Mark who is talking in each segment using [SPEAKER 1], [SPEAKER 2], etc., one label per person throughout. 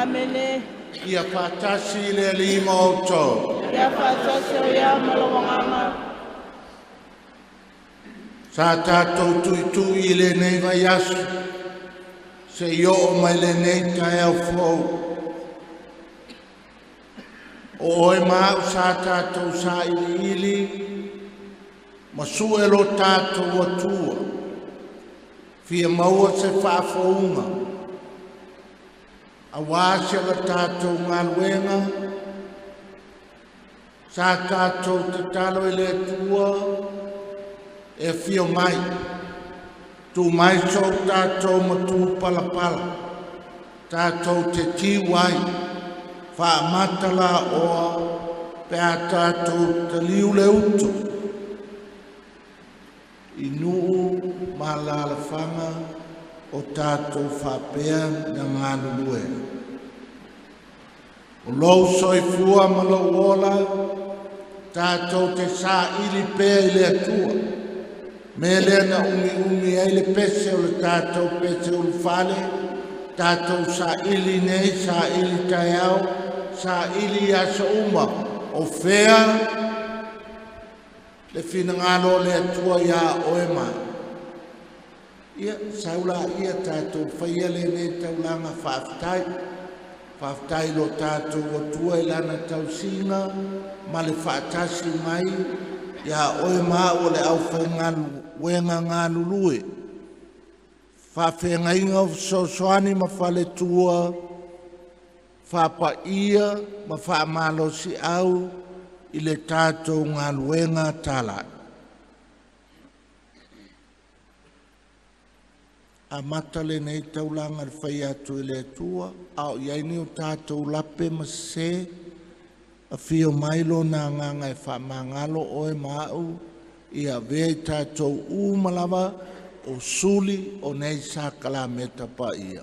[SPEAKER 1] Amene.
[SPEAKER 2] Ia faatasi le Alii ma outou.
[SPEAKER 1] Ia faatasi o ia ma lou agaga.
[SPEAKER 2] Sa tatou tuitui i lenei vaiaso seia oo mai lenei taeao fou. O oe ma au sa tatou sailiili ma sue lo tatou Atua, fia maua se faafouga auā se la tatou galuega. Sa tatou tatalo i le Atua e afio mai, tu mai so tatou matupalapala, tatou te tiu ai, faamata la oa pe a tatou taliu le uto i nuu ma alaalafaga o tatou faapea na galulue. O lou soifua ma lou ola, tatou te saili pea i le Atua. Mea lea na umiumi ai le pese o le tatou pese ulufale, tatou saili nei, saili taeao, saili i aso uma, o fea le finagalo o le Atua iā oe ma. Ia, sau laia tatou faia lenei taulaga faafetai. Faafetai lo tatou Atua i lana tausiga ma le faatasi mai ia oe ma au o le aufaigaluega galulue. Faafeagaiga o fesoasoani ma faletua, faapaia ma faamalosiau i le tatou galuega talai. Amata lenei taulaga le fai atu i le Atua, a o i ai ni o tatou lape ma sese, afio mai lona agaga e faamagalo oe ma au, ia avea i tatou uma lava o suli o nei sakalameta paia.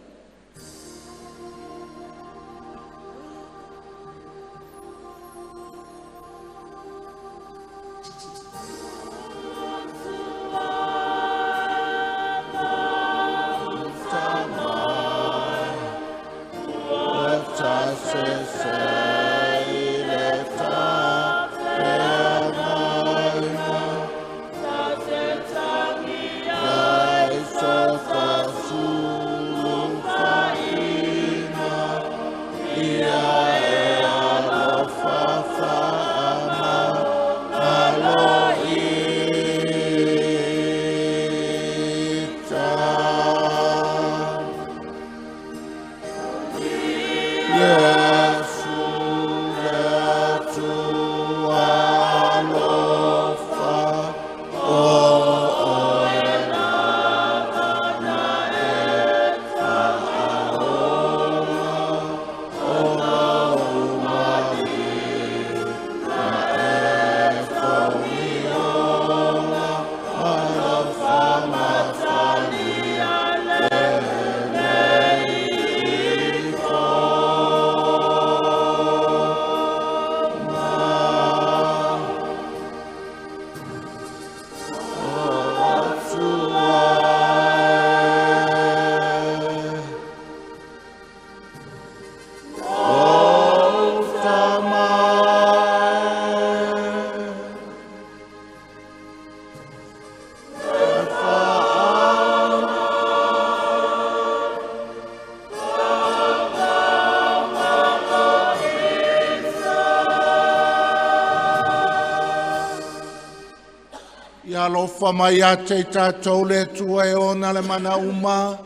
[SPEAKER 2] Ia alofa mai ia te i tatou le Atua e ona le mana uma,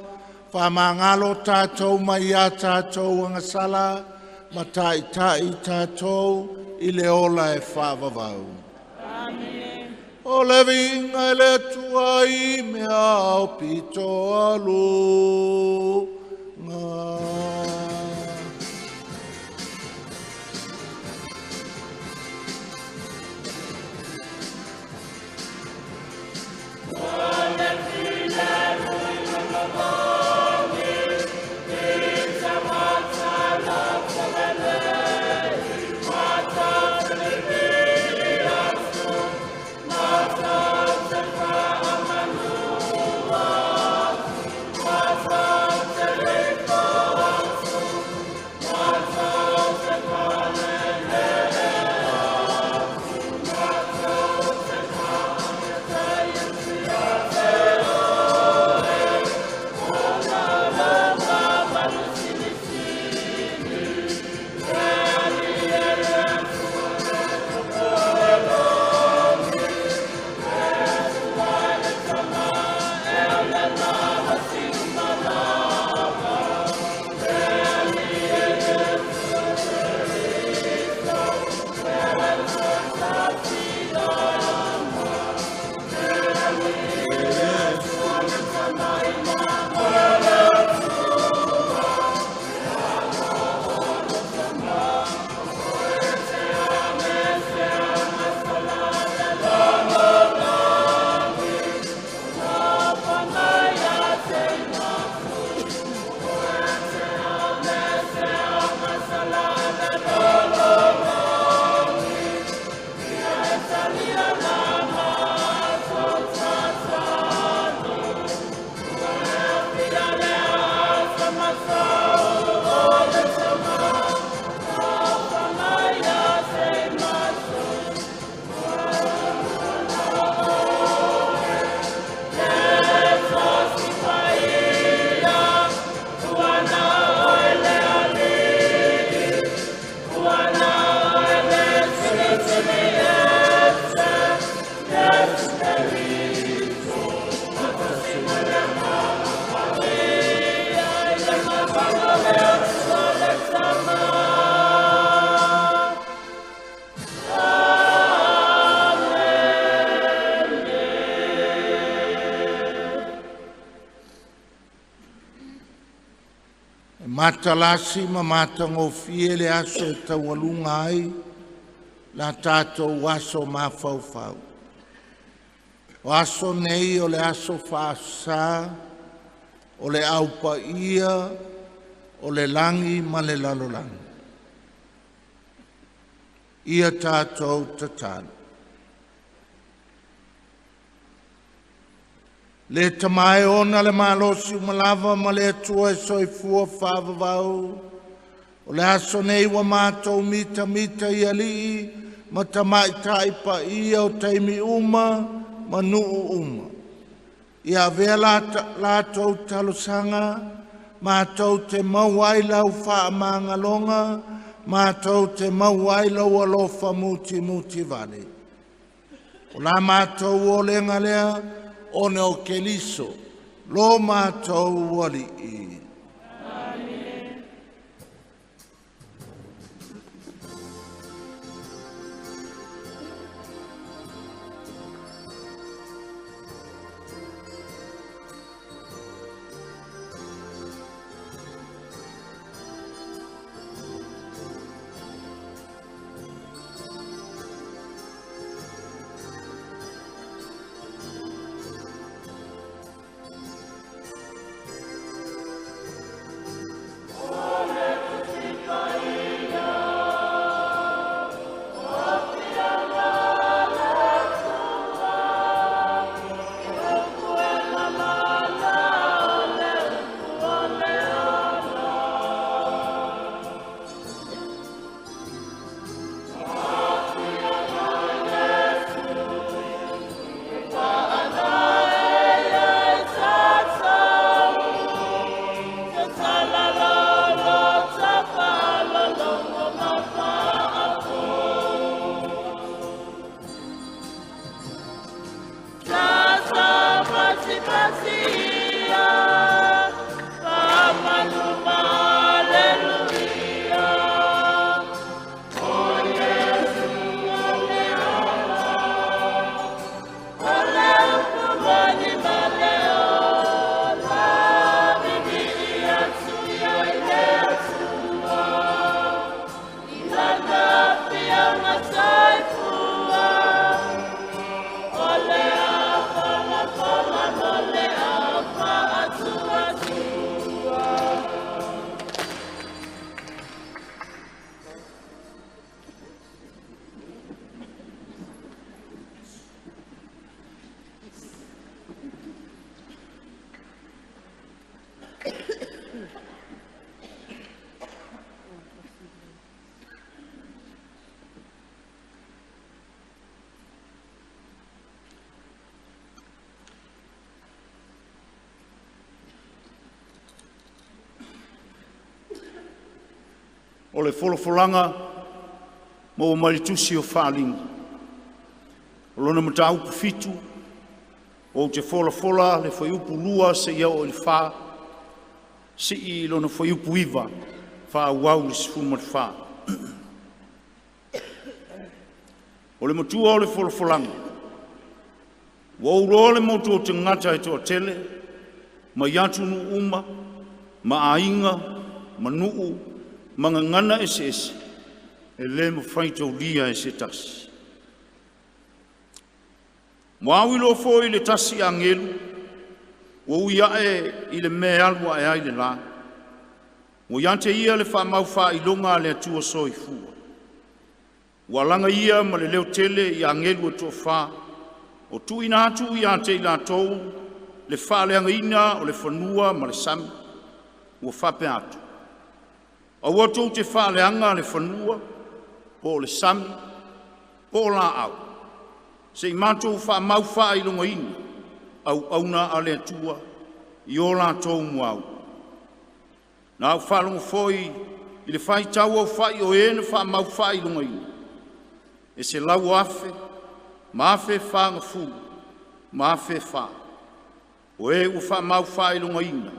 [SPEAKER 2] faamagalo tatou mai ia tatou agasala, ma taitai tatou i le ola e faavavau.
[SPEAKER 1] Amene.
[SPEAKER 2] O le viiga i le Atua i mea aupito aluga.
[SPEAKER 1] Amen.
[SPEAKER 2] Matalasi ma matagofie le aso e taualuga ai la tatou aso mafaufau. O aso nei o le aso faasa o le aupaia o le lagi ma le lalolagi. Ia tatou tatalo. Le tamae ona le malosi umalava ma le Atua e soifua faavavau, o le aso nei ua matou mitamita i alii ma tamaitai paia o taimi uma ma nuu uma. Ia avea latou talosaga, matou te maua ai lau faamagaloga, matou te maua ai lau alofa mutimuti vale. O la matou olega lea, ona o Keriso, lo matou Alii.
[SPEAKER 1] Amene.
[SPEAKER 3] O le folafolaga maua mai le Tusi o Faaaliga, o lona Mataupu 7, ou te folafola le fuaiupu 2 seia oo i le 4, sii i lona fuaiupu 9, faaauau i le 14. O le matua o le folafolaga, ua ou iloa le motu o tagata e toatele mai atunuu uma ma aiga ma nuu ma gagana eseese, e le mafai taulia e se tasi. Ua au iloa foi i le tasi agelu ua ui ae i le mea e alu ae ai le la, ua ia te ia le faamau faailoga a le Atua Soifua. Ua alaga ia ma le leotele i agelu e toafa, o tuuina atu ia te i latou le faaleagaina o le fanua ma le sami, ua faapea atu, “Aua tou te faaleaga le fanua, po o le sami, po o laau, seia matou faamau faailogaina auauna a le Atua i o latou muaulu.” Na ou faalogo foi i le faitauaofai o e na faamaufaailogaina, e selau o afe ma afe fagafulu ma afe e fa, o e ua faamaufaailogaina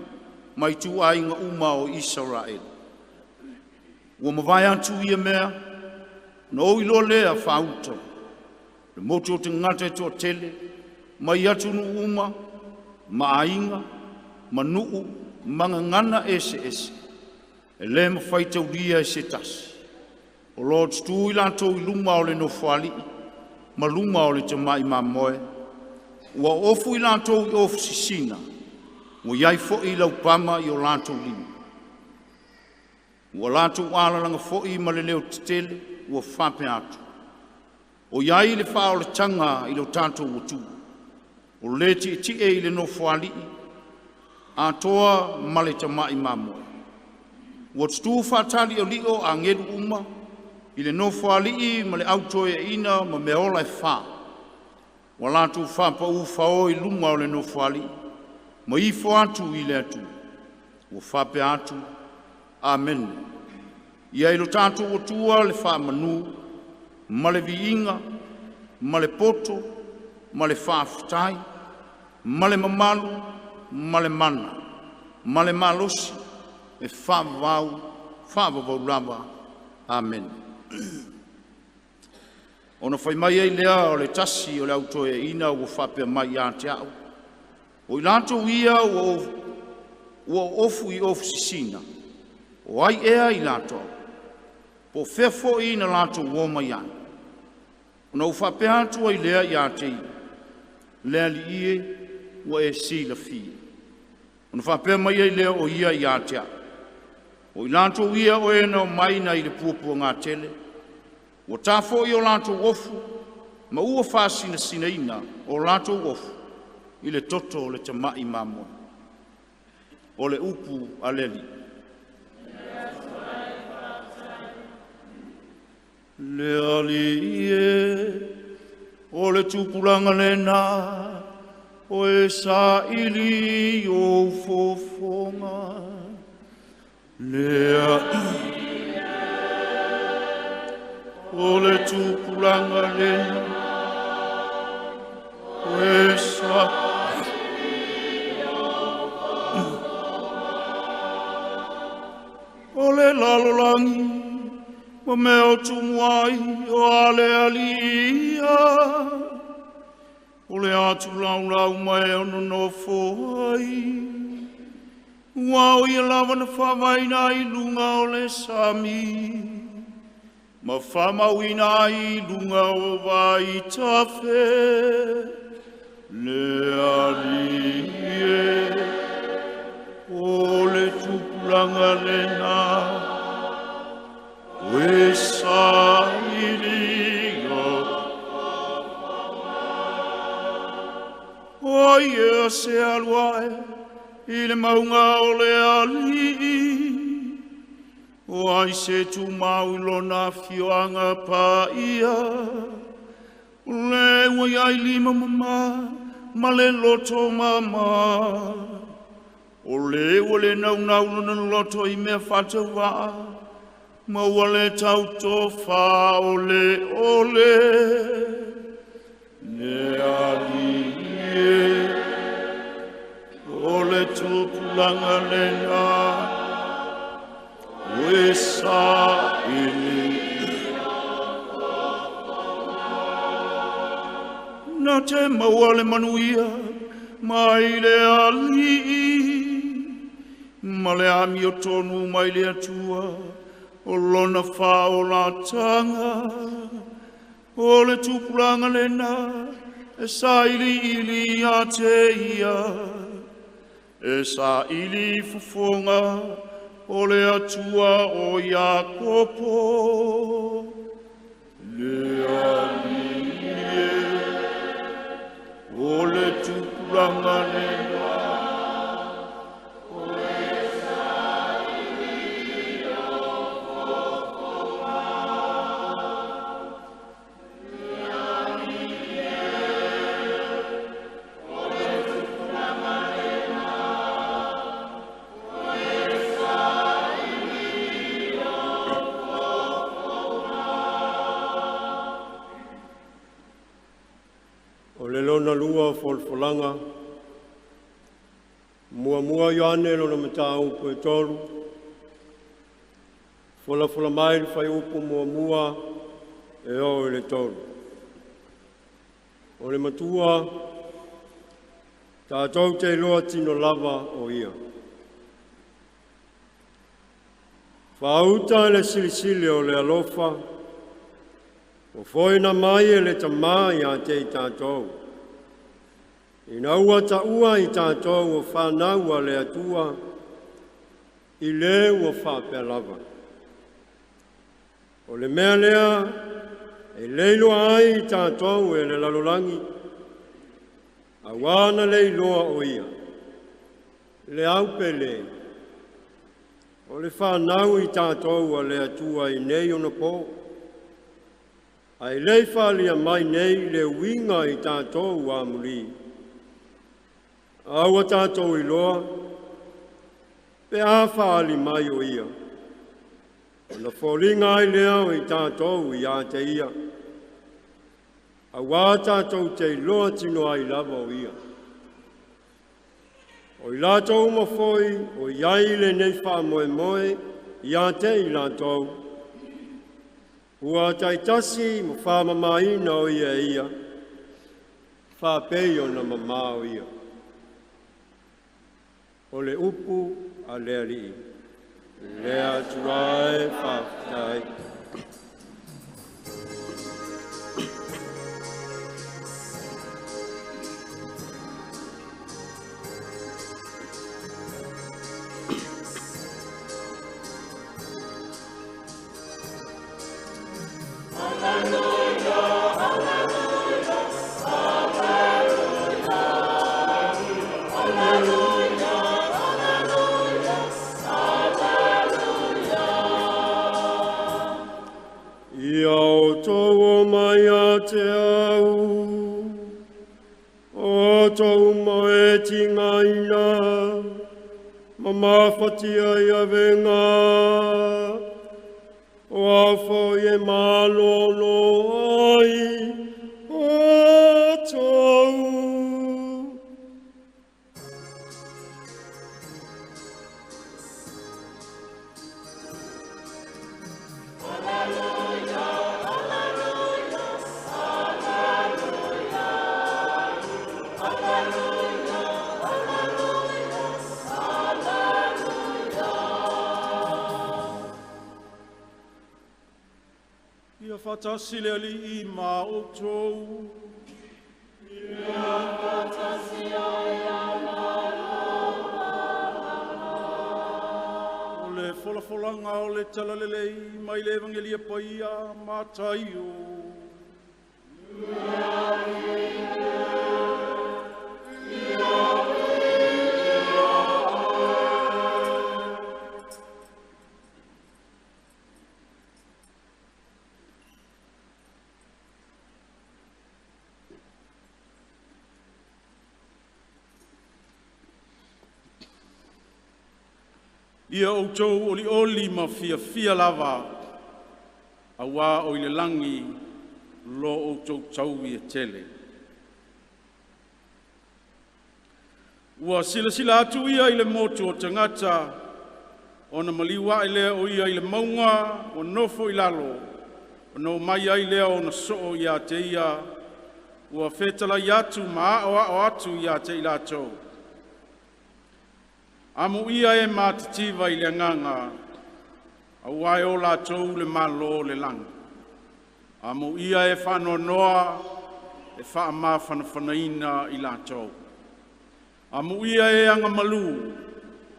[SPEAKER 3] mai ituaiga uma o Isaraelu. Ua mavae atu ia mea, ona ou iloa lea faauta, le motu o tagata e toatele mai atunuu uma ma aiga ma nuu ma gagana eseese. e le mafai taulia e se tasi, o lo o tutu i latou i luma o le Nofoalii ma luma o le Tamai Mamoe, ua oofu i latou i ofu sisina, ua i ai foi laupama i o latou lima. Ua latou alalaga foi ma le leo tetele ua faapea atu, “O i ai le faaolataga i lo tatou Atua, o le tietie i le Nofoalii atoa ma le Tamai Mamoe.” Ua tutu faataliolio agelu uma i le Nofoalii ma le au toeaina ma mea ola e fa, ua latou faapau fao i luma o le Nofoalii ma ifo atu i le Atua, ua faapea atu, “Amene. Ia i lo tatou Atua le faamanu ma le viiga ma le poto ma le faafetai ma le mamalu ma le mana ma le malosi e faavavau, faavavau lava. Amene.” Ona fai mai ai lea o le tasi o le au toeaina ua faapea mai ia te a'u, “O i latou ia ua oofu i ofu sisina, o ai ea i latou? Po o fea foi na latou o mai ai?” Ona ou faapea atu ai lea ia te ia, “Le alii e, ua e silafia.” Ona faapea mai ai lea o ia ia te a'u, “O i latou ia o e na omai mai le puapuaga tele, ua ta foi o latou ofu ma ua faasinasinaina o latou ofu i le toto o le Tamai Mamoe.” O le upu a le Alii. Le Alii e, o le tupulaga lena o e saili i ou fofoga. Le Alii e, o le tupulaga lena o e saili O le lalolagi ma mea o tumu ai, o a le Alii ia, o le atu laulau ma e ono nofo ai. Ua o ia lava na faavaeina ai luga o le sami, ma faamauina ai i luga o vaitafe. Le Alii e, o le tupulaga lena, o e saili i O ai ea se alu ae i le mauga o le Alii? O ai se tumau i lona afioaga paia? O le ua i ai lima mama ma le loto mama, o le ua le naunau lona loto i mea faatauvaa, ma ua le tauto faaoleole. Le Alii e, o le tupulaga lena, o e saili. Na te maua le manuia mai le Alii ma le amiotonu mai le Atua o lona faaolataga. O le tupulaga lena e sailiili ia te ia, e saili i fofoga o le Atua o Iakopo. Le Alii e, o le tupulaga lena,
[SPEAKER 4] O le lona lua o folafolaga, muamua Ioane lona mataupu e 3, folafola mai le fuaiupu 1 e oo i le 3. O le matua, tatou te iloa tino lava o Ia. Faauta le silisili o le alofa, o foina mai e le tamā ia te i tātou. Ina ua taua i tātou o whanau a le Atua, i le ua whaapea lava. O le mea lea, e leiloa ai i tātou e le lalolagi, a wana leiloa o ia, le au pele, o le whanau i tātou a le Atua i nei ona pō. Ai lei whalia mai nei le uinga i tātou a muli. Aua tātou i loa, pe a whaali mai o ia. O na fōlinga ai lea o i tātou i a te ia. Aua tātou te iloa tino ai lava o ia. O i lātou mafoi, o iai le nei wha moe moe, i a te i lātou. Ua taitasi ma whamamaina o ia e ia, whapei o na mamā o ia. O le upu a le alii, le atua e whaftai. Mamafatia ia venga, o afo e malolo ai o tau.
[SPEAKER 3] Fatasi le alii ma outou.
[SPEAKER 1] Ia fatasi ai
[SPEAKER 3] O le folafolanga o le talalelei mai le Evangelia paia Mataio. Ia outou oli oli ma fia fia lava, aua o i le langi lo outou taui e tele. Ua silasila atu ia i le motu o tagata, ona maliu ae lea o ia i le mauga o nofo i lalo, ona o mai ai lea ona soo ia te ia, ua fetalai atu ma ao ao atu ia te i latou. Amu ia e matativa i le agaga, aua e o latou le malo le lagi. Amu ia e whaanoanoa, e whaamafanafanaina i latou. Amu ia e angamalu,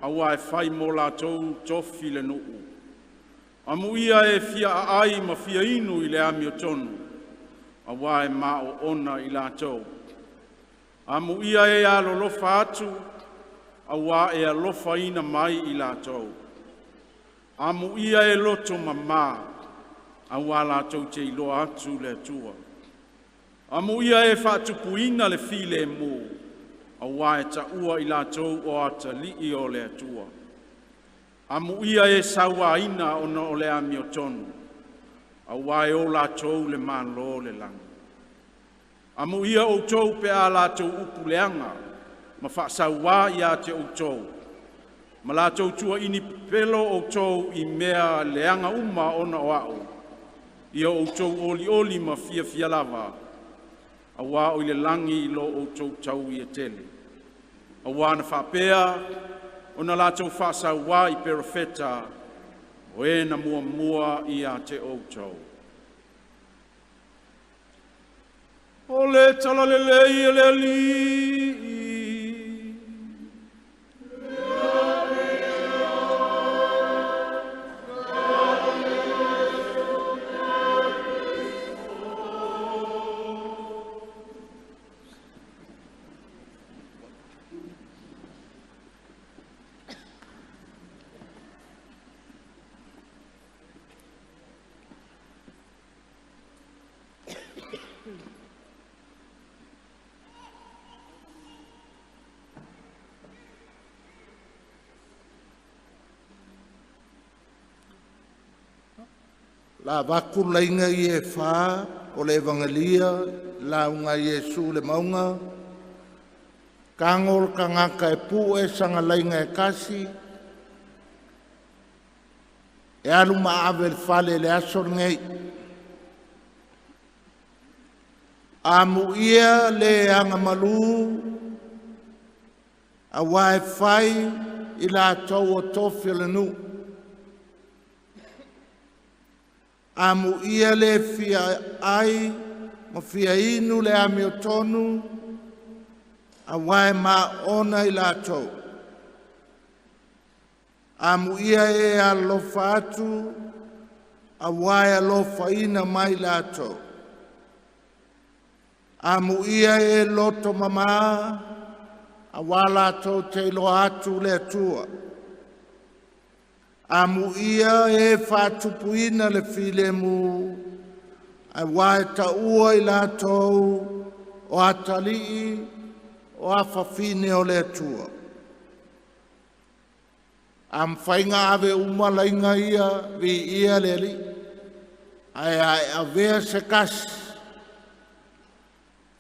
[SPEAKER 3] aua e whai mo latou tofi le nuu. Amu ia e fia aai ma fia inu i le amio tonu, aua e mao ona i latou. Amu ia e alolofa atu, aua e alofa ina mai i latou. Amu ia e loto mamā, aua latou te iloa atu le Atua. Amu ia e faatupuina le file mu, aua e taua i latou o atalii o le Atua. Amu ia e sauaina ona o le amio tonu, aua e o latou le malo le lagi. Amu ia outou pe a latou upu leaga, ma whaasauā ia te outou. Ma latou tua ini pelo outou i mea leanga uma ona o au. Ia outou oli oli ma fia fia lava. Aua o i le langi lo outou tau i e tele. Aua na whaapea, ona latou whaasauā i perofeta O e na muamua ia te outou. O le talalelei e le Alii.
[SPEAKER 2] La vaku lainga i e whā o le Evangelia la unga Iesu le maunga kangol kangaka e pu e sanga lainga e kasi e alu maave le fale le aso nei amu ia le anga malu a wae fai i la tau o tofi o le nu amu ia le fia ai ma fia inu le ami o tonu a wae ma ona i la tau. Amu ia e alofa atu a wae alofa ina mai la tau. Amu ia e loto mama a wala tau te iloa atu le atua. Amu ia e whātupuina le filemu a wae taua i la tau o atalii o afafine o le atua. Am whainga ave uma lainga ia vi ia le ali. Ai ai avea se kasi.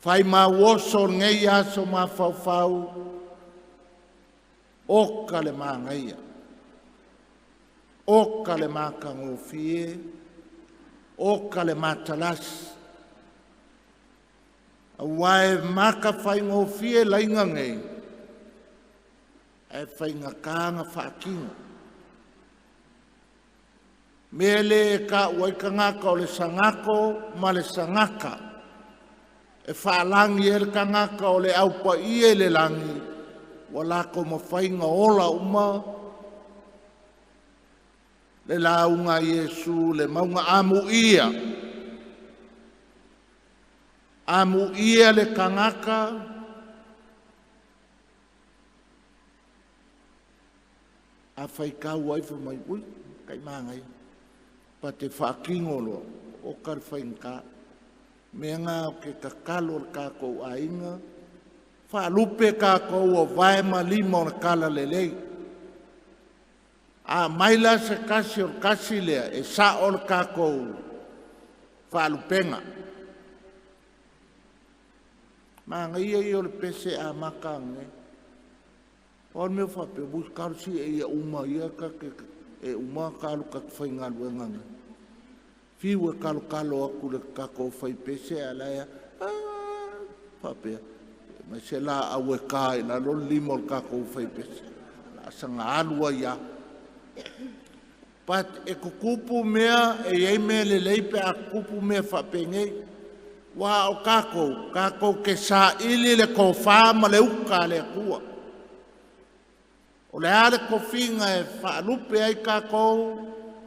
[SPEAKER 2] Whai mā woso ngei aso mā whau oka le mā ngaia. Oka le mā kangofie. Oka le mā talasi. A wae maka whai ngofie lainga ngei. E whai ngakanga whaakinga. Mele ka waikangaka o le sangako ma le sangaka. E whaalangi e le kangaka o le aupa i e le langi. Wa lako mawhainga ola uma. Le launga Iesu le maunga amu ia. Amu ia le kangaka. A whai kau ai mai ui, kai māngai. Pa te whaakingo loa, o ka le whainga. Mea ngā o ke kakalo le kākou ainga. Whaalupe kākou o vae ma lima o le kala lelei. A maila se kasi o kasi lea, e sa o le kākou whaalupenga. Māngai ia i o le pese a makange. O le mea whape, wui karusi e ia uma ia ka ke, e uma kalu ka whai ngā luenga. Whiu e kalo kalo aku le kako whai pese a laia, whape, mai se la au e kā i la lo lima o le kako whai pese. La sanga alua ia. But e kukupu mea, e iei mea le leipe a kukupu mea whape ngei. Wā o kākou, kākou ke sa ili le kōwhā ma le uka le akua. O le ale kofinga e whaalupe ai kākou,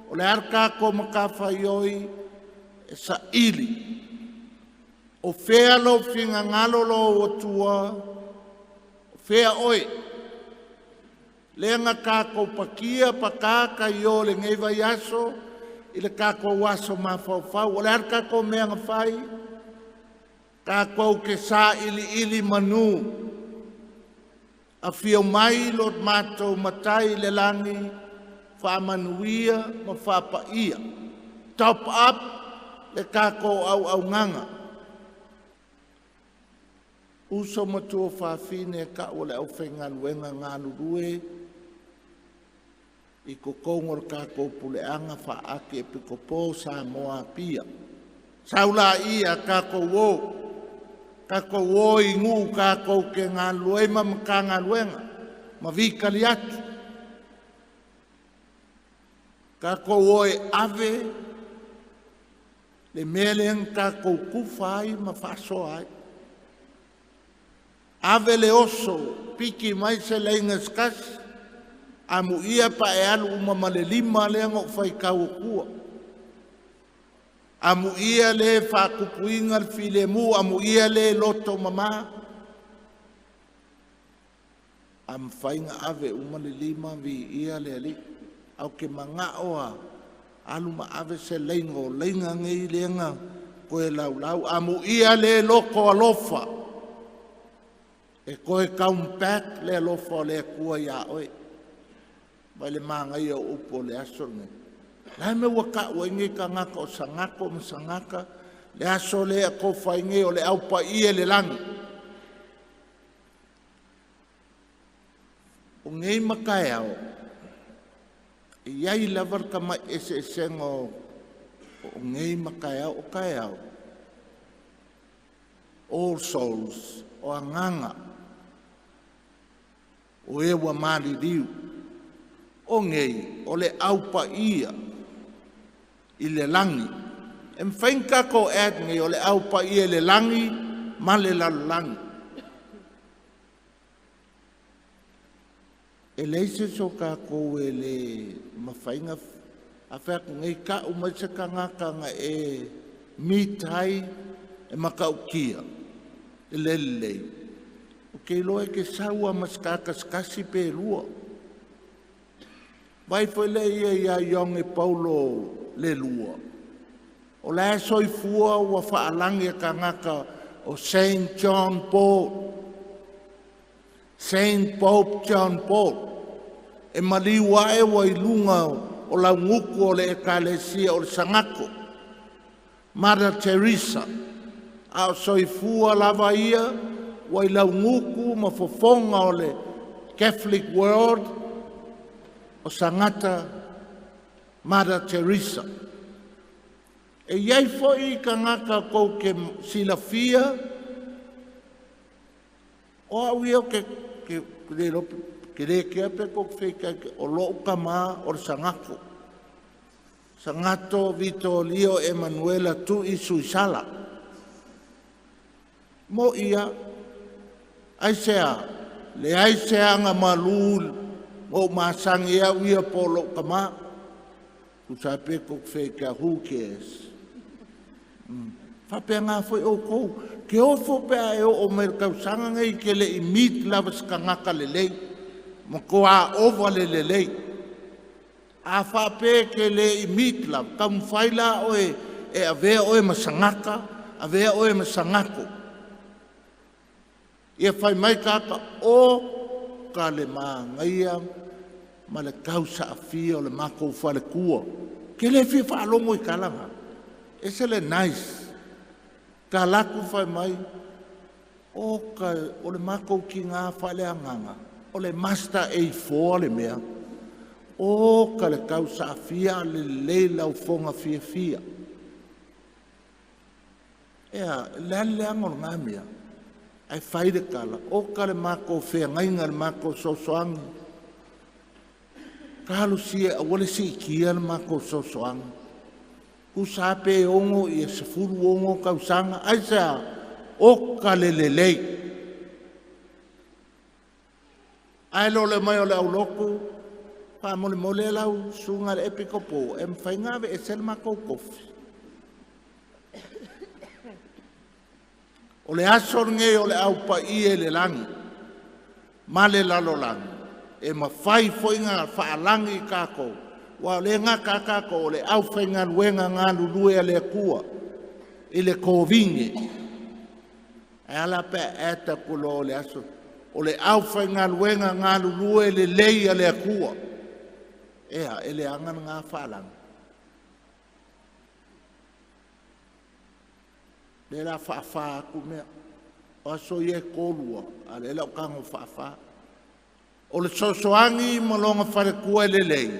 [SPEAKER 2] o le ale kākou ma ka whaioi e sa ili. O whea lo whinga ngalo lo o tua, o whea oe. Lenga kākou pakia pakaka i o le ngei vai aso, i le kākou aso ma whau. O le ale kākou mea ngā whai, kākou ke sa ili ili manu. A whio mai lo mātou matai le langi, whaamanuia ma whaapaia. Top up le kākou au au nganga. Uso matua whaafine ka o le au whainga luenga ngā lurue, i kokongo le kākou puleanga whaake e pikopo sa moa pia. Saula ia kākou o. Kākou o i ngū kākou ke ngā luema ma kā ngā luenga, ma vikali atu. Tatou o e ave le mea lea na tatou tufa ai ma faasoa ai. Ave le oso, piki mai se laina se tasi, amuia pa e alu uma ma le lima lea na ou faitau atua. Amuia le faatupuina le filemu, amuia le loto mama. A mafai ona ave uma le lima, viia le Alii. Ae ou te manao lava alu ma ave se laina o laina nei lea na toe laulau. Amuia le loto alofa e toe come back le alofa o le Atua ia oe. Vai le manaia o upu o le aso lenei. La e mea ua tau ai nei tagata o Sagato ma Sagata, le aso lea e atofa ai nei o le Au Paia i le lagi. O nei ma taeao, e i ai lava le tamai eseesega o nei ma taeao. O taeao, All Souls, o agaga o e ua maliliu. O nei, o le Au Paia i le lagi. E mafai ona tatou add nei o le Au Paia i le lagi ma le lalolagi. E leai se isi o tatou e le mafai ona fai atu nei, tau mai se tagata na e meet ai e matautia e le lelei. Ou te iloa e te sau lava ma se ta 11 pe 2. Vai foi lea ia ia Ioane Paulo le lua. O la e soifua ua faalagi e tagata o Saint John Paul, Saint Pope John Paul. E maliu ae ua i luga o laugutu o le ekalesia o le Sagato. Mother Teresa, a o soifua lava ia ua i laugutu ma fofoga o le Catholic World o Sagata Mother Teresa. E i ai foi tagata tou te silafia, o au ia ou te le iloa te le kea pe tou te feitai o lou tama o le Sagato. Sagato Vitolio Emanuela Tui Suisala. Mo ia, aisea, leai se aga malu na ou masani ai au ia po o lou tama. Tusa pe tou te feitai, who cares? Faapena foi outou, ke ofo pe a e oo mai le tausaga nei ke le i meet lava se tagata lelei, matua ova le lelei. A faapea ke le i meet lava, taumafai la oe e avea oe ma Sagata, avea oe ma Sagato. Ia fai mai tagata, o ka le manaia ma le tausaafia o le matou faletua. Ke le fia faalogo i tala na. Ese le nice. Talaatu fai mai, o ka o le matou tina faaleagaga, o le Master A4 le mea. O ka le tausaafia le lelei laufoga fiafia. Ea, le a le leaga o lena mea. Ae fai le tala, o ka le matou feagaiga le matou sosoagi. Talosia aua le siitia le matou sosoagi. Tusa pe 6 ia 16 tausaga, aisea, o ka le lelei. Ae lole mai o le aulotu, faamolemole lau susuga le epikopo, e mafai ona aveese le matou tofi. O le aso lenei o le Au Paia i le lagi ma le lalolagi, e mafai foi ona faalagi i tatou, aua o lea e gata a tatou o le aufaigaluega galulue a le Atua i le kovine. Ae a la pe a add atu loa o le aso, o le aufaigaluega galulue lelei a le Atua. Ea, e leaga lena faalagi. Lea la faafa atu mea. O aso ia e 3 a lea la o tago faafa. O le sosoagi ma lona faletua e lelei,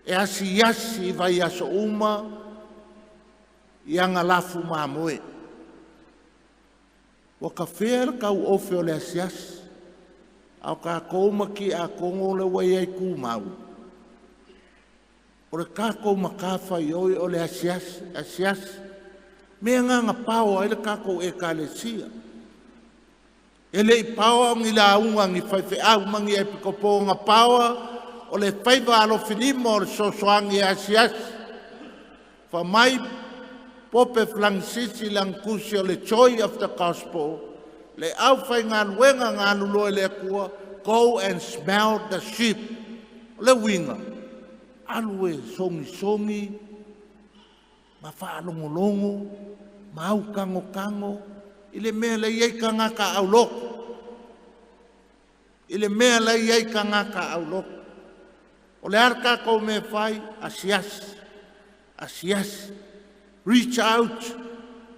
[SPEAKER 2] e asiasi i vaiaso uma i ana lafu mamoe. Ua tafea le tauofe o le asiasi, a o tatou ma tiakono le ua i ai tumau. O le kako matafaioi o le asiasi, asiasi. Mea ngā pao ai le kako ekalesia. E le i paoa ni lauga ni faifeau ma ni epikopo na paoa o le faiva alofilima o le fesoasoani e asiasi. Fai mai Pope Faranisisi i lana tusi o le Joy of the Gospel, le aufaigaluega na alu loa i le Atua, go and smell the sheep. O le uiga, alu e sogisogi ma faalogologo ma aukagokago i le mea la i ai tagata aulotu. I le mea la i ai tagata aulotu. O le a le tatou mea e fai? Asiasi, asiasi, reach out,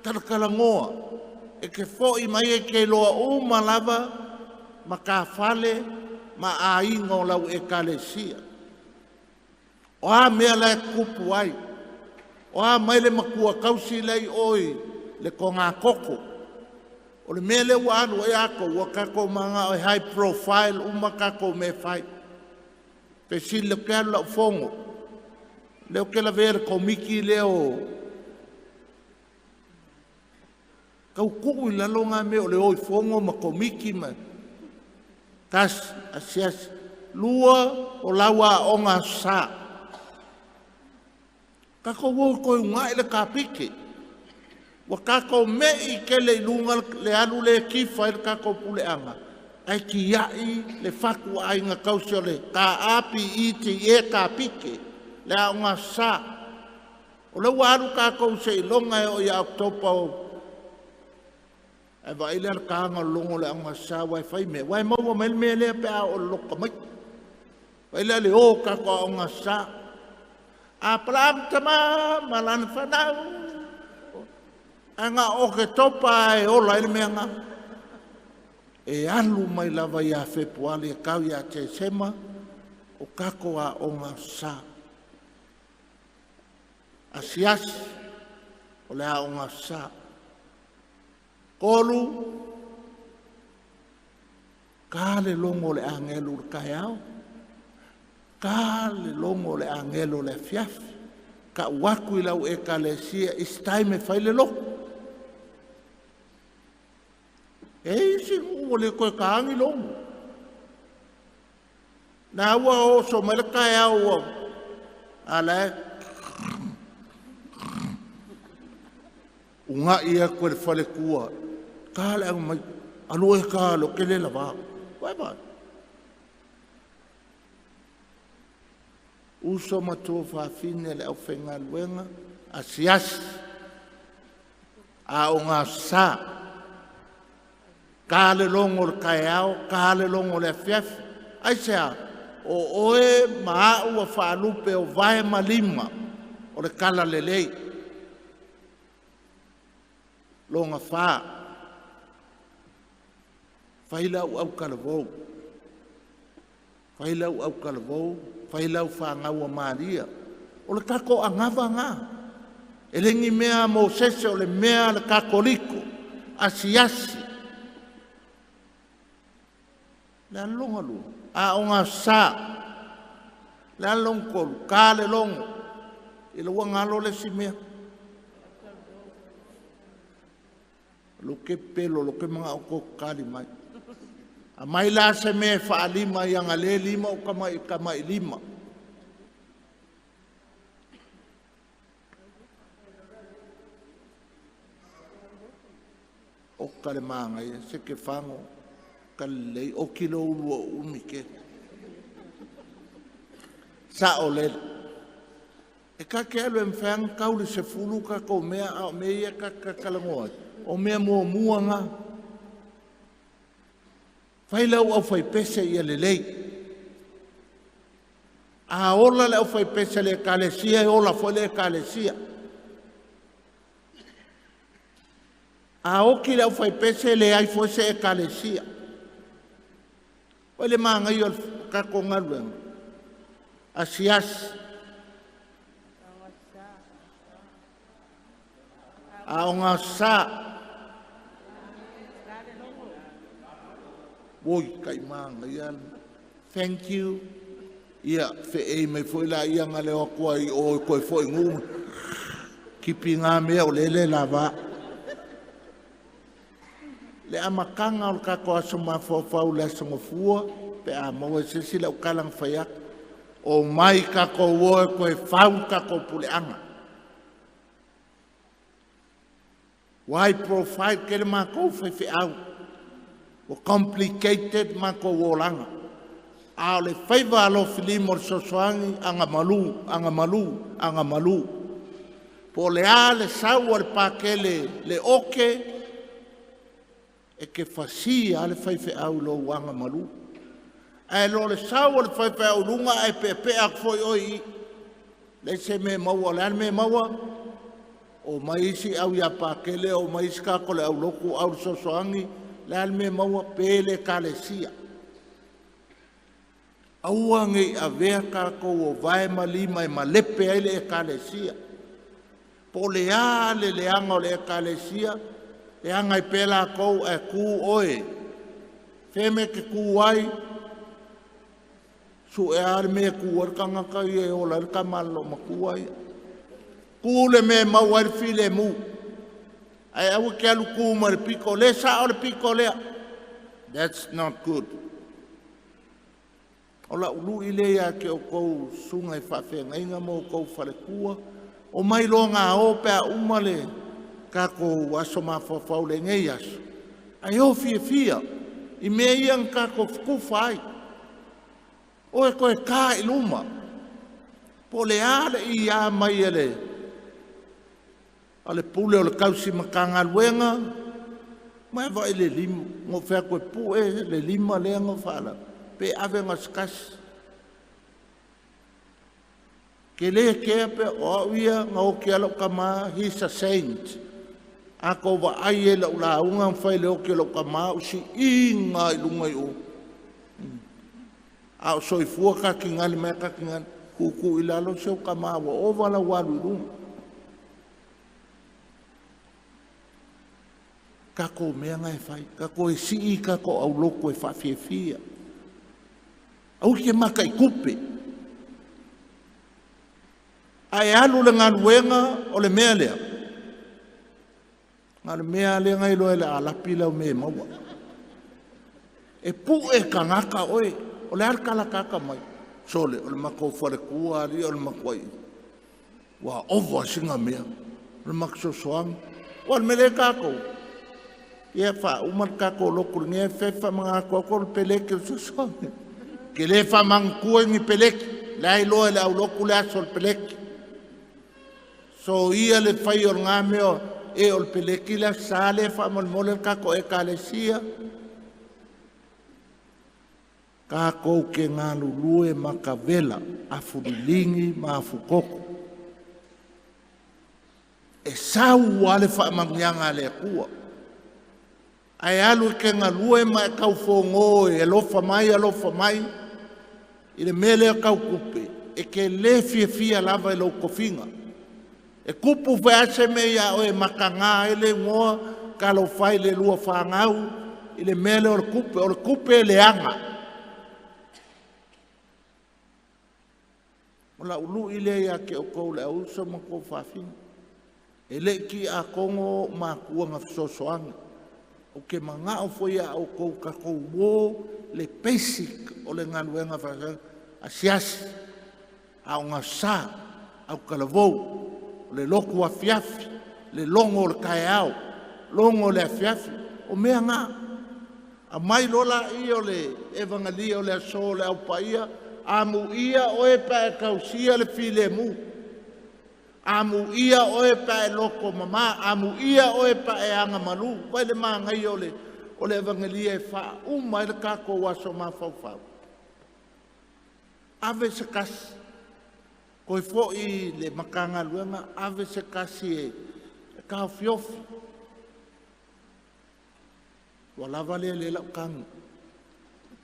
[SPEAKER 2] talatalanoa, e te foi mai e te iloa uma lava matafale ma aiga o lau ekalesia. O a mea la e tupu ai? O a mai le matua tausi la i oi le togatogo. O le mea lea ua alu ai atou, ua tatou manao e high profile uma tatou mea e fai. Fesili ou te alu i lau fono, lea ou te lavea i le komiti lea o tau tuu i lalo nā mea o le o i fono ma komiti ma tasi, asiasi. Lua, o lau aoga aso Sa. Tatou o e toe uunai le kapike. Ua tatou mei tele i luga le alu lea e tifa ai le tatou puleaga, ae tiai le fatuaiga tausi o le KAPITE kapike, le aoga aso Sa. O lea ua alu tatou seiloga e oo ia Oketopa o ae vaai lea i le taga o le logo o le aoga aso Sa aua e fai mea, aua e maua mai le mea lea pe a oo i le loto tamaiti. Vaai la i le o o tatou aoga aso Sa. Apalaamu tama ma lana fanau. Ae na o Oketopa e ola ai le mea lena. E alu mai lava ia Fepuari e tau ia Tesema o tatou aoga aso Sa. Asiasi o le aoga aso Sa. Tolu, ta le logo o le agelu i le taeao, ta le logo o le agelu o le afiafi. Tau atu i lau ekalesia, it's time e fai le lotu. E isi nuu ua le toe taagi logo. Na ua oso mai le taeao ua ala e unai atu e le faletua. Ta le au mai, alu e ta lo ke le lava. Vai vai. Uso ma tua fafine le aufaigaluega, asiasi, aoga aso Sa. Ta le logo o le taeao, ta le logo o le afiafi. Aisea? O oe ma au ua faalupe o vae ma lima o le talalelei. Loga fa, fai lau autalavou. Fai lau autalavou, fai lau fanau a Maria. O le tatou agava ngā. E le ni mea a Mosese o le mea a le Katoliko. Asiasi. Le a le loga lua? Aoga aso Sa. Le a le loga tolu? Ta le logo. I le ua galo le isi mea. Lo ke pelo, lo ke mga o ko kali mai. A mai la se mea e faalima i aga le lima o kamai, kamai lima. O ka le māngaia, se ke whango, ka lelei, o kilo ulu o umi ke. Sa o lele. E ka ke alu e mwhang kau le sefulu ka kou mea a o mea ia ka ka kalangoa. O mea mua mua ngā. Fai lau au fai pese ia lelei. A ola le au fai pese le ekalesia, e ola foi le ekalesia. A oki le au fai pese le ai foi se ekalesia. O le māngai o le tatou galuega. Asiasi. Aoga aso Sa. Oi, kai māngai. Thank you. Ia feei mai foi laia na le o atu ai o e toe foi nuu kipi ngā mea o lele lava. Le amataga o le tatou aso mafaufau le aso Gafua pe a maua e se isi lau tala na fai atu. O mai tatou o e toe fau le tatou puleaga. Why profile tele matou faifeau. Ua complicated matou olaga. A o le faiva alofilima o le fesoasoani, agamalu, agamalu, agamalu. Po o le a le sau a le pakele le oke, e te fasia lava le faifeau i lou agamalu. Ae lo le sau o le faifeau i luga ae peapea atu foi oe i i. Leai se mea e maua, o le a le mea e maua? O mai isi au ia Pakele, o mai isi tagata o le aulotu au le fesoasoani, le a le mea e maua? Pe le Ekalesia. Aua ne i avea tatou o vae ma lima e malepe ai le Ekalesia. Po o le a le leaga o le Ekalesia, leaga ai pea latou ae tu oe. Fea mea e te tu ai, sue lava le mea e tu ai le tagata ia e ola ai le tama a le loomatua ia. Tu le mea e maua ai le filemu. Ae aua te alu tu mai le pito, o lea e sao le pito lea. That's not good. O lau lui lea ia te outou susuga i faafeagaiga ma outou faletua, omai loa gao pe a uma le tatou aso mafaufau lenei aso, ae o fiafia i mea ia na tatou fetufa ai. O e toe ta i luma, po o le a le ia mai e le pule o le tausi Matagaluega, ma e vaai le lima, na ou fai atu e pue le lima lea na faalau, pe ave na o se tasi. Ke le kea pe o au ia na oti lava lau tama, he's a saint. A tou vaai i lau lauga na fai i le oti o lau tama, o siina i luga i o. A o soifua tatingali mai tatingali, tuutuu i lalo si ou tama ua ova lau alu i luga. Tatou mea na e fai, tatou e sii tatou aulotu e faafiafia. Aua te maka i tupe. Ae alu le galuega o le mea lea. Na o le mea lea na iloa e le alapi lau mea e maua. E pue tagata oe. O le a le talatata mai. Sole, o le matou faletua ali o le matuai. Ua ova sina mea. O le matou. O le mea lea tatou. Ia faauma le tatou lotu i lenei afiafi faamanatu atu o le peleki o le fesoasoani. Ke le faamanatua ni peleki. Le ai loa e le aulotu le aso o le peleki. So ia le fai o ngā mea e o le peleki le sa le faamolemole le tatou Ekalesia. Tatou ke galulue makavela, afulilingi ma afukoko. E sau lava le faamanuiaga a le Atua. Ae alu e te galue ma e taufogo e alofa mai, alofa mai, i le mea lea tau tupe, e te le fiafia lava i lou tofiga. E tupu foi lava se mea ia oe e mataga ai le igoa, talofa e i le lua fanau, i le mea lea o le tupe. O le tupe e leaga. O lau lui lea ia te outou le auuso ma tou fafine. E le i tiakono o matua na fesoasoani. Ou te manao foi ia outou tatou o le basic o le galuega faasasa, asiasi, aoga sa, autalavou, o le lotu afiafi, le logo o le taeao, logo o le afiafi, o mea na. Aumai loa laia o le evangelia o le aso o le au paia, amuia oe pe a e tausia le filemu. Amuia oe pe a e loto mama, amuia oe pe a e agamalu. Vai le manaia o le evangelia e faauma ai le tatou aso mafaufau. Ave se tasi, toe foi le Matagaluega, ave se tasi e taofiofi. Ua lava lea le lau tagi.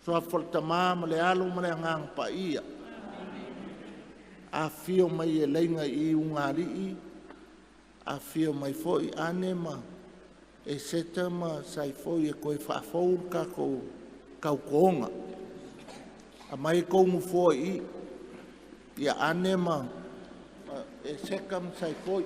[SPEAKER 2] Suafa o le Tama ma le Alo ma le Agaga Paia. Afio mai e laina i Ugalii, afio mai foi Ane ma Eseta ma Saifoi e toe faafou le tatou tautoga. Aumai tou nofoa i i. Ia ane ma e seka ma saifoi.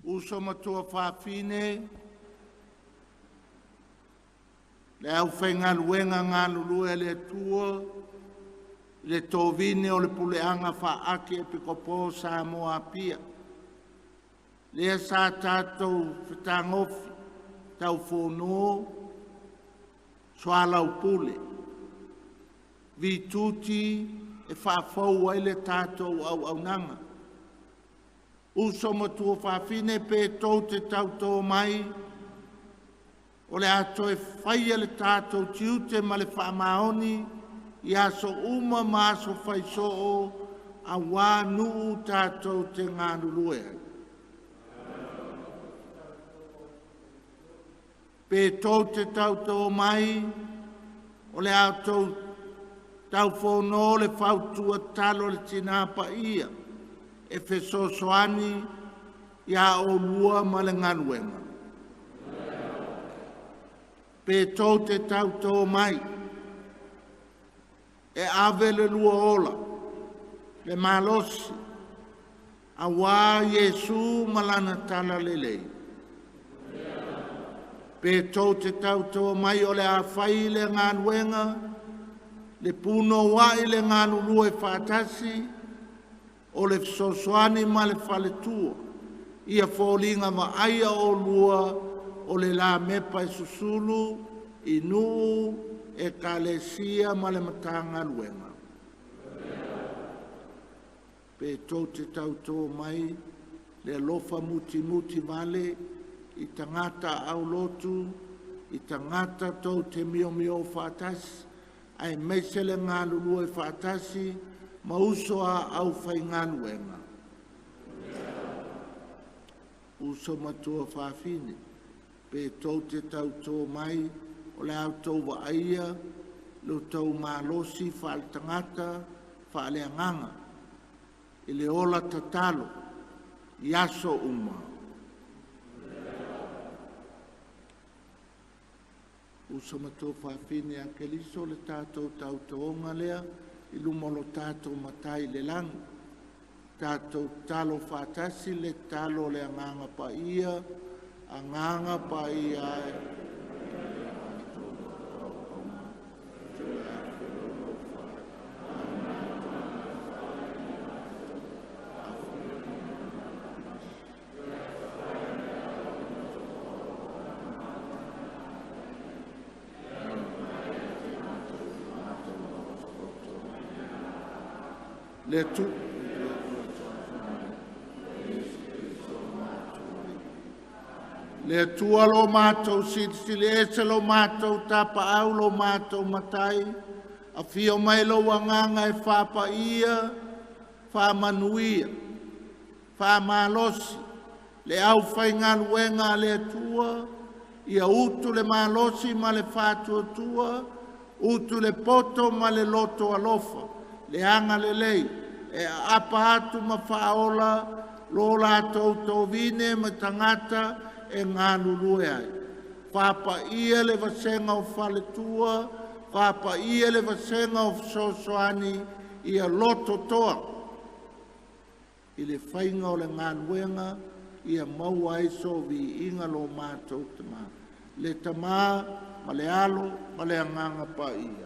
[SPEAKER 2] Uso matua whawhine, le au whaingaluenga ngā lulue le tua, le tōvine o le puleanga whaake e pikopo Samoa pia. Lea sa tātou whitangofi, tau whonō, soalau pule. Vituti e whaafau ai le tātou au aunanga. Uso matua whawhine pe tō te tau mai, o le ato e whaia le tātou tiute ma le whaamaoni, i aso uma ma aso whaisoo, a wā nuu tātou te ngānulue. Pe tō te tau mai, o le ato tau whonō le whautua talo le tinapa ia, e fesoasoani ia o lua ma le galuega. Pe tō te tau mai, e ave le lua ola, le malosi, a wā Iesu malana tala lelei. Pe tō te tau mai o le awhai le galuega, le puno wai le ngalulue whaatasi, o le fesoasoani ma le faletua, ia fōlinga ma aia o lua, o le la mepa e susulu, i nuu, e kalesia ma le matanga luenga. Pe tō te tau mai, le alofa muti muti vale, i tangata au lotu, i tangata tō te mio mio whaatasi, ai meise le ngalulue whaatasi, ma uso a au whaingaluenga. Uso matua whawhine, pe tō te tau mai, o le au tau waaia, lo tau malosi whaale whaale anganga, i le ola tatalo, i aso uma. Uso matua whawhine a keliso le tātou tau tōnga lea, i luma lo tātou matai le langi. Tātou talo whaatasi le talo le anganga pa ia, anganga pa ia e. Le tu le tua lo mātou silisili ese lo mātou tapa au lo mātou matai a fio mai lo wanganga e whapa ia wha manuia wha malosi le au whaingaluenga le tua ia utu le malosi ma le whātua utu le poto ma le loto alofa le anga le lei e apa atu ma whaola lo lātou tōvine ma tangata e ngā lulue ai. Whapa ia le vasenga o whaletua, whapa ia le vasenga o sosoani ia loto toa. I le whainga o le ngā luenga, ia maua ai so vi inga lo mātou tama. Le tama, ma le alo, ma le anganga pa ia.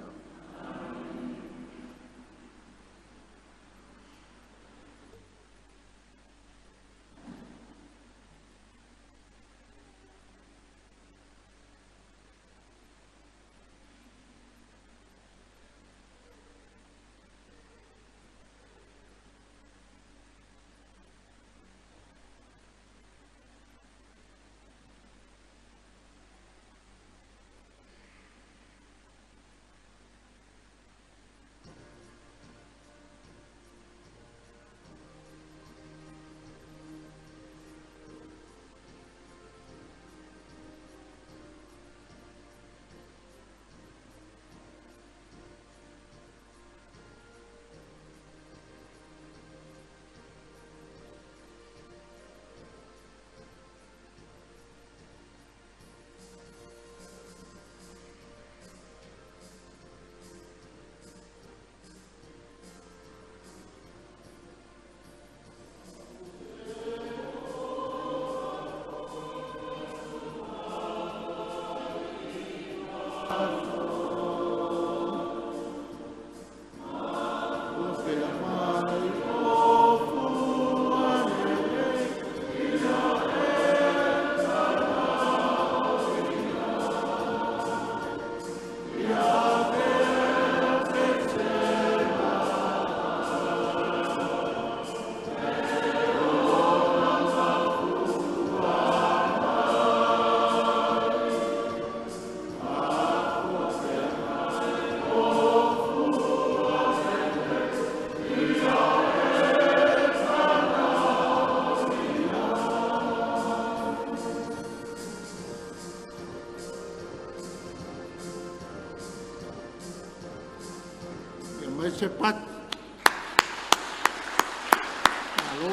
[SPEAKER 2] Mai se pati. Malo.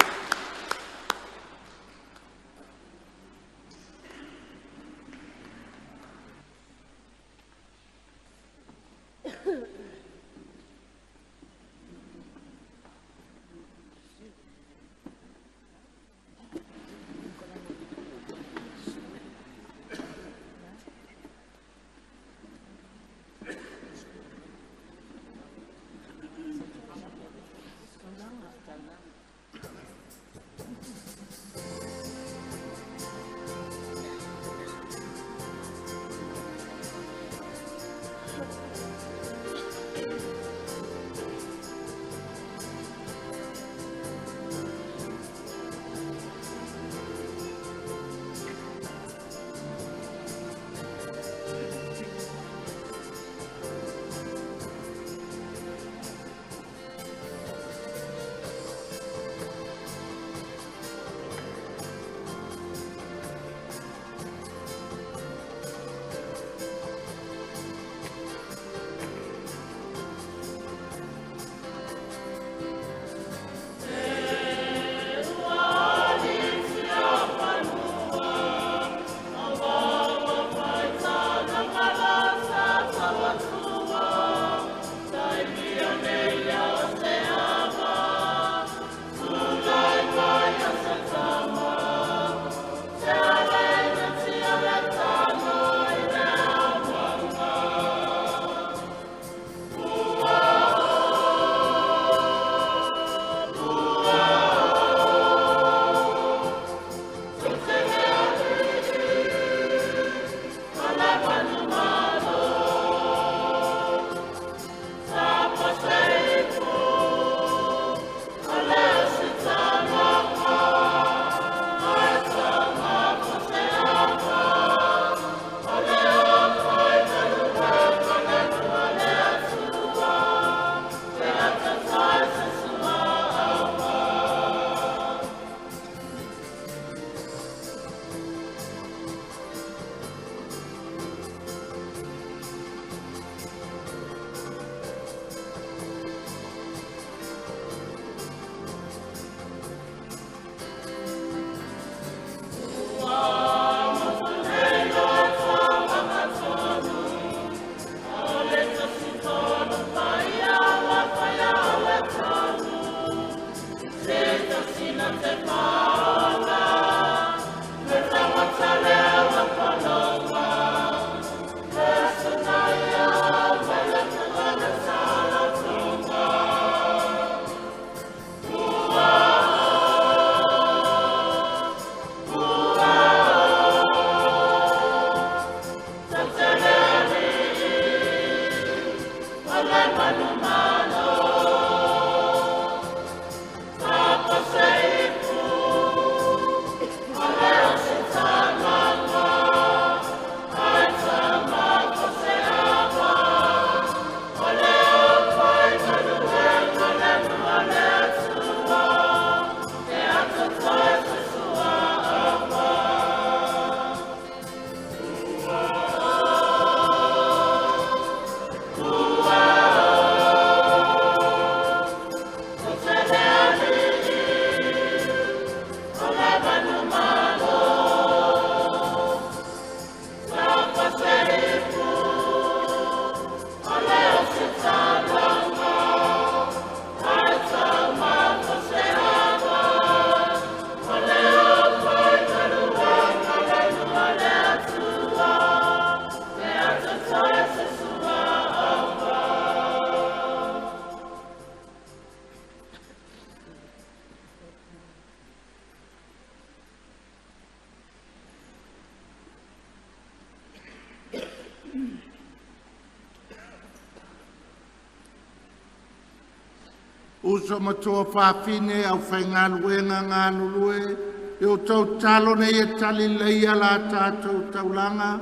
[SPEAKER 2] Uso matua whawhine au whaingaluenga ngā lulue, e o tau talo nei e tali leia la tātou taulanga,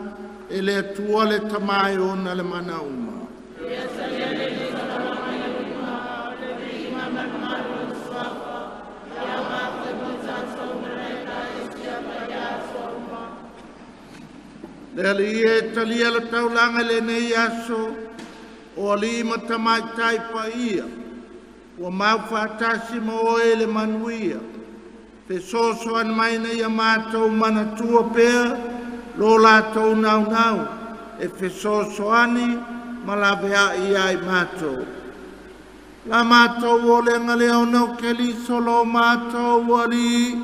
[SPEAKER 2] e le atua le tamae ona le mana uma. Le ali e talia le taulanga le nei aso, O ali ma tamaitai paia, ua maufaatasi ma oe le manuia. Fesoasoani mai ina ia matou manatua pea lo latou naunau e fesoasoani ma laveai ia i matou. La matou olega lea ona o Keriso lo matou Alii.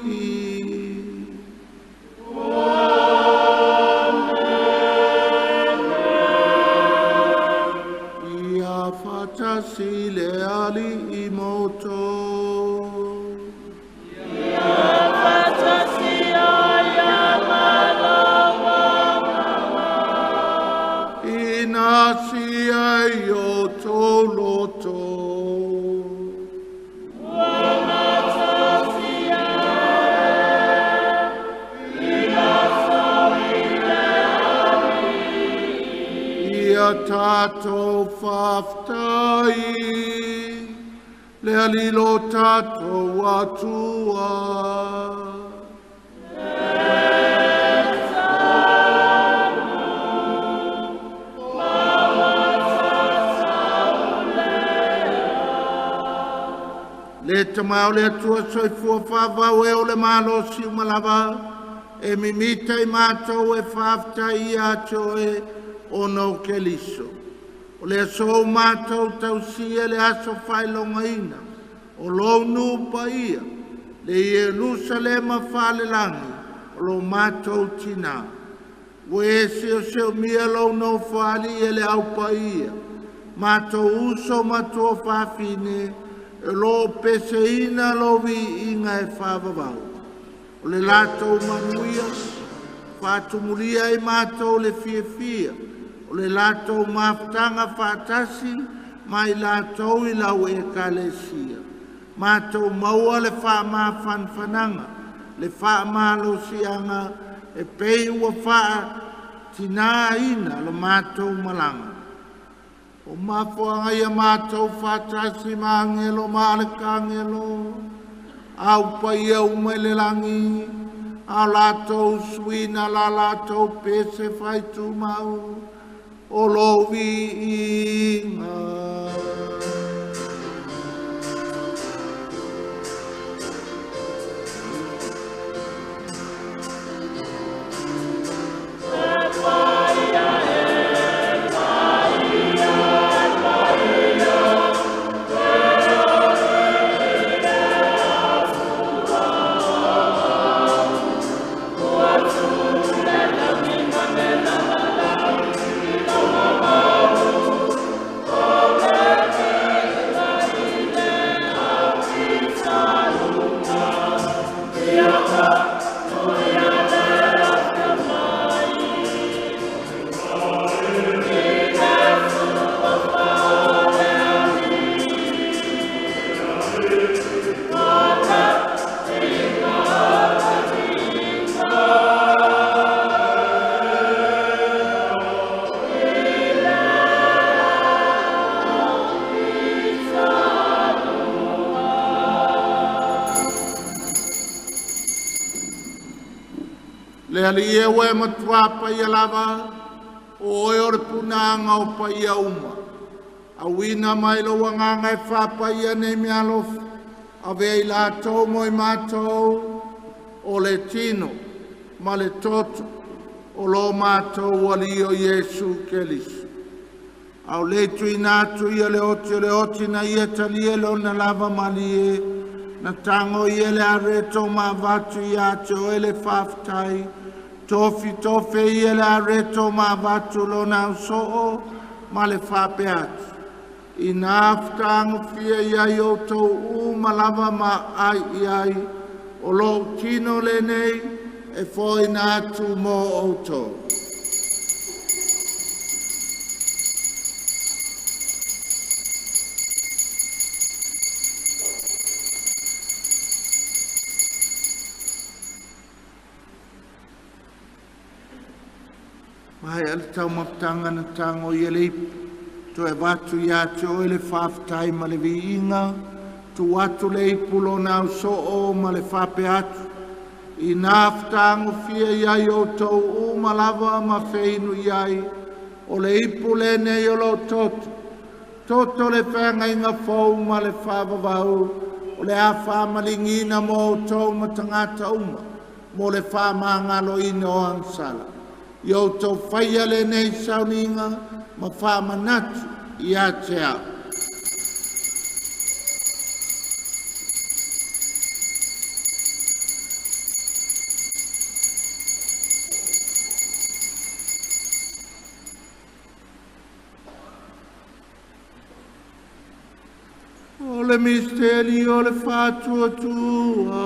[SPEAKER 2] Ia faatasi le Alii ma outou.
[SPEAKER 1] Ia faatasi ai ma lou agaga.
[SPEAKER 2] Ina sia i outou loto.
[SPEAKER 1] Ua gatasia e i latou i le Alii.
[SPEAKER 2] Ia tatou faafetai le Alii lo tatou Atua. Le tama o le Atua soifua faavau e o le malosi uma lava, e mimita i matou e faafetai ia te oe ona o Keriso. O le aso ua matou tausia le aso faailogaina o lou nuu paia, le Ierusalema falelagi o lo matou tina. Ua e seoseomia lou nofoalii e le au paia, matou uso ma tuafafine, e lo peseina lou viiga e faavavau. O le latou manuia, faatumulia i matou le fiafia, o le latou mafutaga faatasi ma i latou i lau ekalesia. Matou maua le faamafanafanaga, le faamalosiaga e pei ua faatinaina lo matou malaga. O mafuaaga ia matou faatasi ma agelo ma alekagelo, au paia uma i le lagi, a latou suina la latou pese faitumau, o lou viiga. Le Alii e ua e matua paia lava, o oe o le punaga o paia uma. Auina mai lou agaga e faapaia nei mea alofa, avea i latou mo i matou, o le tino ma le toto o lo matou Alii o Iesu Keriso. Au le tuina atu ia le oti o le oti na ia talia lona lava malie, na tango ia le areto ma avatu ia te oe le faafetai, tofi tofe ia le areto ma avatu lona ausoo ma le faapea atu. Ina fetagofia ia i outou uma lava ma ai i ai, o lou tino lenei e foaina atu mo outou. Mai ale taumafataga na tago i le ipu, toe avatu ia te oe le faafetai ma le viiga, tuu atu le ipu lona ausoo ma le faapea atu. Ina fetagofia ia i outou uma lava ma feinu i ai, o le ipu lenei o lou toto, Toto le whaangaiga fou ma le whaavavau, o le a whaamalingina mo outou ma tagata uma, mo le whaamagaloina o agasala. Ia outou faia lenei sauniga ma faamanatu ia te au. O le misteri o le faatuatua.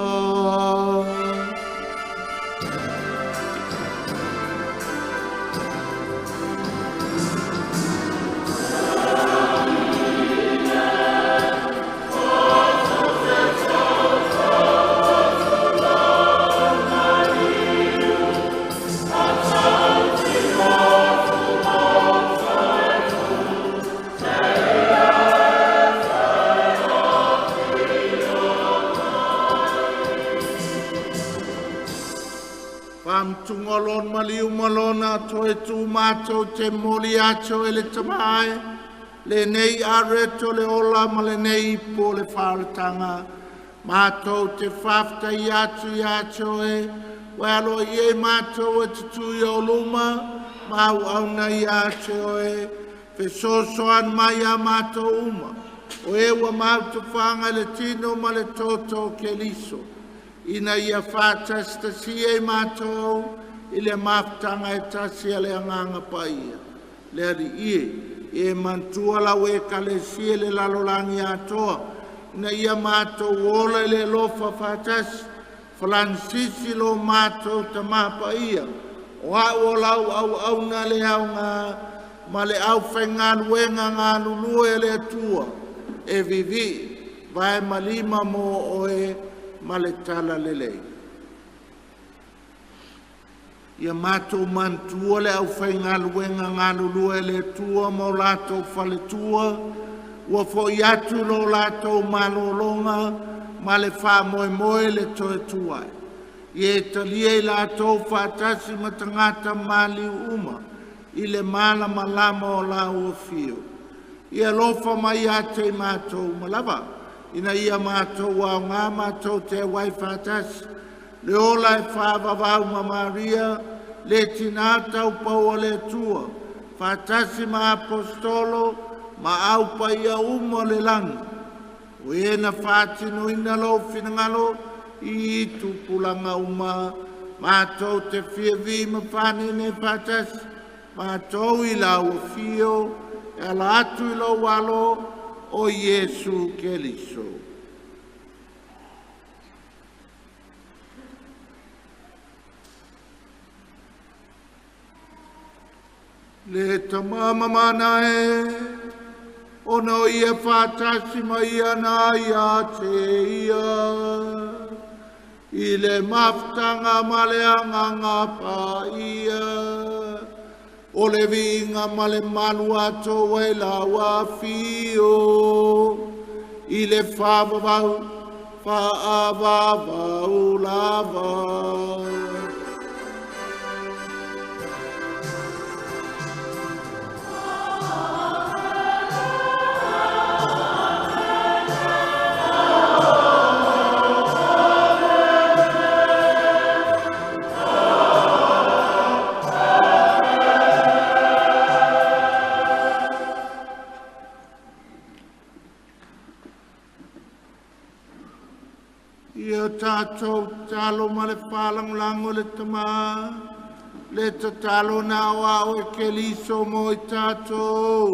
[SPEAKER 2] Faamatuga lona maliu ma lona toe tu mātou te moli ato e le tamae, lenei areto le ola ma lenei ipu o le faaolataga. Mātou te faafetai atu ia te oe, ua aloaia i mātou e te tui o luma, ma auauna ia te oe, fesoasoani mai ia mātou uma. O e ua mautufaga i le tino ma le toto o Keriso, ina ia faatasitasia i mātou i le mafutaga e tasi a le agaga paia. Le Alii e, e manatua lau ekalesia le lalolagi atoa, ina ia mātou ola i le alofa faatasi, Falansisi lo mātou tama paia, o au o lau auauna le aoga, ma le aufaigaluega galulue le Atua, e vivii vae ma lima mo oe ma le tala lelei. Ia mātou manatua le aufaigaluega galulue le Atua ma o latou faletua, ua fo'i atu lo latou malologa ma le faamoemoe le toe tuai. Ia e talia i latou faatasi ma tagata maliu uma i le malamalama o lau afio. Ia alofa mai ia te i mātou uma lava, ina ia mātou aoga mātou te auai faatasi. Le ola e whaavavau ma Maria, le tina taupau o le Atua, faatasi ma apostolo, ma au paia uma o le lagi. O e na faatinoina lou finagalo i tupulaga uma, mātou te fiavi ma fanene faatasi, mātou i lau afio, e ala atu i lou alo o Iesu Keriso. Le tamamamana e, ona o ia faatasi mai ana ia te ia, i le mafutaga ma le agaga paia, o le viiga ma le malu ato ai lau afio, i le faavavau, faavavau lava. Ia tātou talo ma le whālangolango le tama, le tatalo na o ao e Keriso mo i tātou.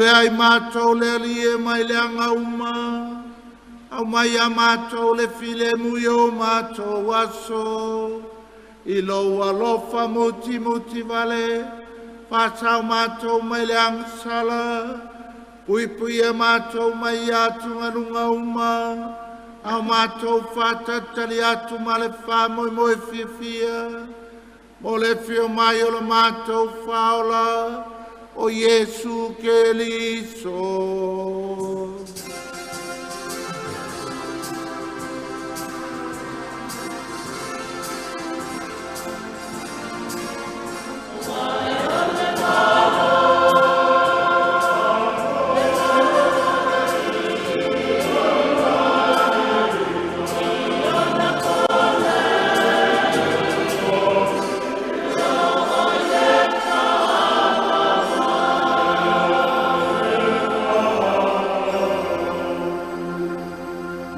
[SPEAKER 2] Ave ai mātou le ali e mai le anga uma, au mai a mātou le file mui o mātou aso. I lou alofa muti muti vale, whātau mātou mai le angsala, pui pui e mātou mai atu ngalunga uma, au mātou whātatali atu ma le whāmoi moe fia, mo le fio mai o le mātou whaola, o Iesu Keriso.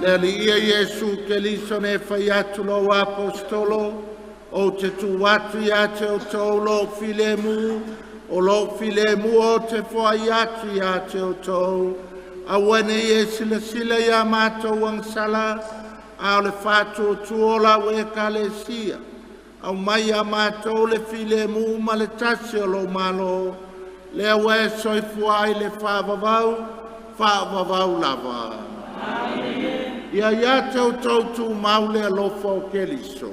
[SPEAKER 2] Le ali ia Iesu Keriso ne whai atu lo apostolo, o te tu atu ia te o tau lo filemu, o lo filemu o te whai atu ia te o tau. Awane e sila sila ia mātou angsala, a o le whātu o tuola o e kalesia. Au mai a mātou le filemu ma le tasi o lo malo, lea ua e soifua ai le whaavavau, whaavavau lava. Ia ia te o tau tū maule alofa o Keriso.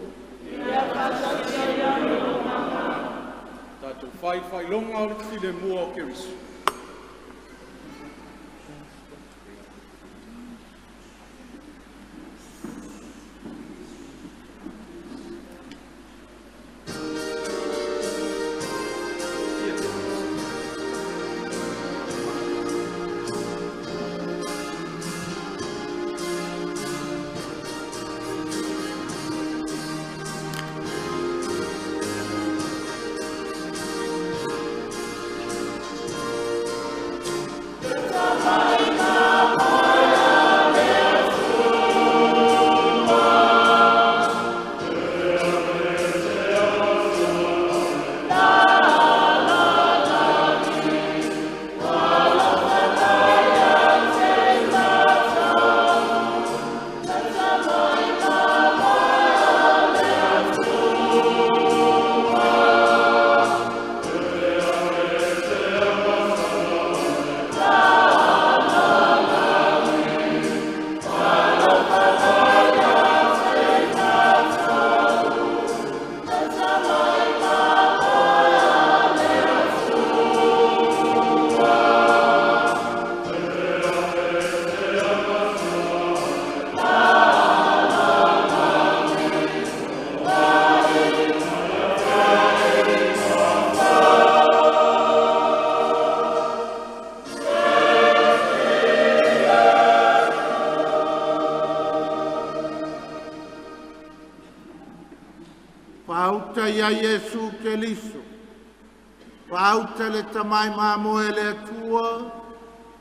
[SPEAKER 5] Tātou whai whailonga o le file mua o Keriso.
[SPEAKER 2] Ia Iesu Keriso, whauta le tamai māmoe le atua,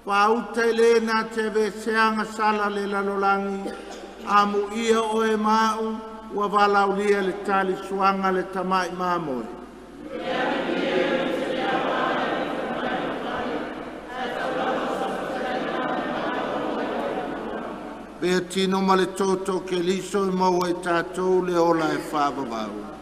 [SPEAKER 2] whauta i le nā te veseanga sala le lalolangi, amu ia o e mau, ua valaulia le tali suanga le tamai māmoe. Vea tino ma le toto Keriso i maua i tātou le ola e whaavavau.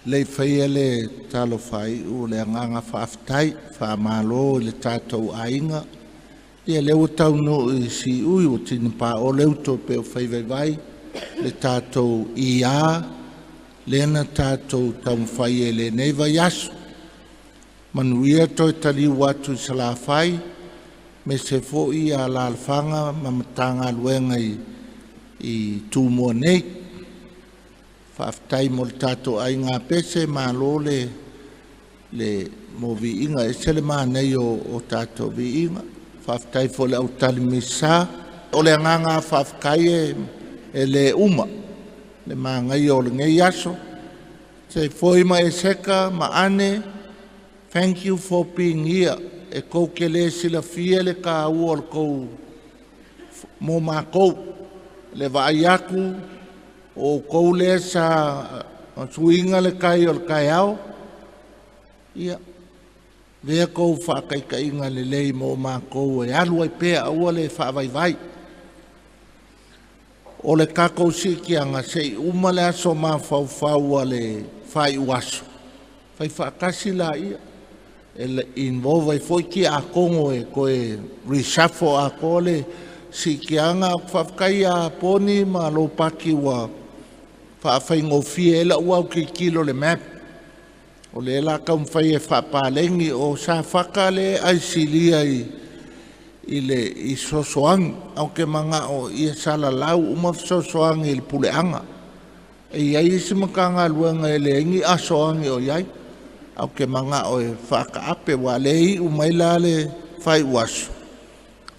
[SPEAKER 2] Le faia le talofai u le agaga faafetai faamalo i le tatou aiga. Ia lea ua taunuu i siui ua tinipao le uto e pei o faivaivai le tatou ia lea na tatou taumafai ai i lenei vaiaso. Manuia toe taliu atu i Salafai, mese foi ia alalafaga ma Matagaluega i Tumua nei. Faafetai mo le tatou aiga pese, malo le mo viiga, ese le manaia o tatou viiga. Faafetai foi le au talimisa. O le agaga faafetai e le uma le manaia o lenei aso. Se foi ma Eseka ma Ane, thank you for being here. E kou ke le silafia le ka ua o le kou mo mākou. Le vaai aku o kou le sa suinga le kai o le kai ao. Ia, vea kou whaakaikainga le lei mo mākou e alu ai pea aua le whaavaivai. O le kākou sikianga se i uma le aso mafaufau a le whai uaso. Whai whaakasi la ia. E le involve ai foi ki a kongo e koe reshuffle a ko le sikianga whawhakai a poni ma lopaki ua whaawhaingofie e la ua ki kilo le map. O le la kaumwhai e whapalengi o sa whaka le aisilia i le i sosoangi. Au ke manga o ia sala lau uma sosoangi i le puleanga. E iai isi makanga luenga e le ingi asoangi o iai. Au ke manga o e whakaape wa le i umaila le whai uaso.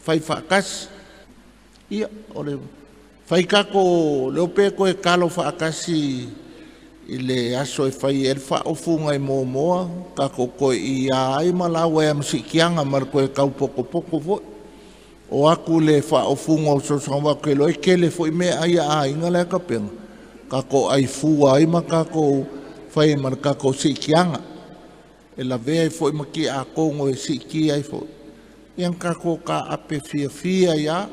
[SPEAKER 2] Whai whakasi. Ia, o le whai kako le ope koe kalo whakasi i le aso e whai e whaofunga i mōmoa, kako koe i a ai malawa e amsikianga mar koe kaupoko poko foi. O aku le whaofunga o sosanga wako e loe kele foi mea ai a inga le kapenga. Kako ai fua ai ma kako whai mar kako sikianga. E la vea i foi maki a kongo e siki ai foi. Ian kako ka ape fia fia ia.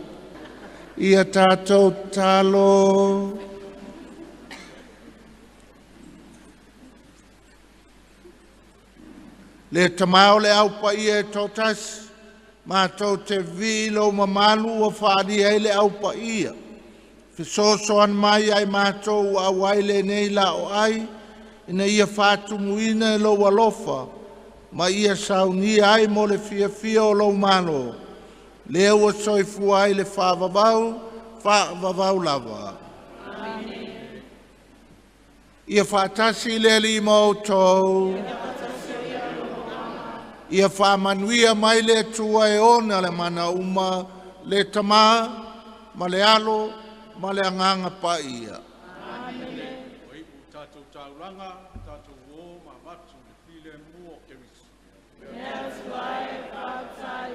[SPEAKER 2] Ia tātou talo. Le tamao le au pa ia e tōtasi, mātou te vilo mamalu ua whaaria i le au pa ia. Fesosoan mai ai mātou au ai le nei la o ai, ina ia whātumuina e lou alofa, ma ia saunia ai mo le fia fia o lou malo. Lea ua soifua ai le whaavavau, whaavavau lava. Amen. Ia whaatasi le lima o tau. Ia whaamanuia mai le Atua e ona le mana uma, le tamā, ma le alo, ma le anganga pa ia.
[SPEAKER 5] Amen. O ipu tātou taulanga, tātou o ma matu le file mua o Keriso.
[SPEAKER 1] Le Atua e whaatai.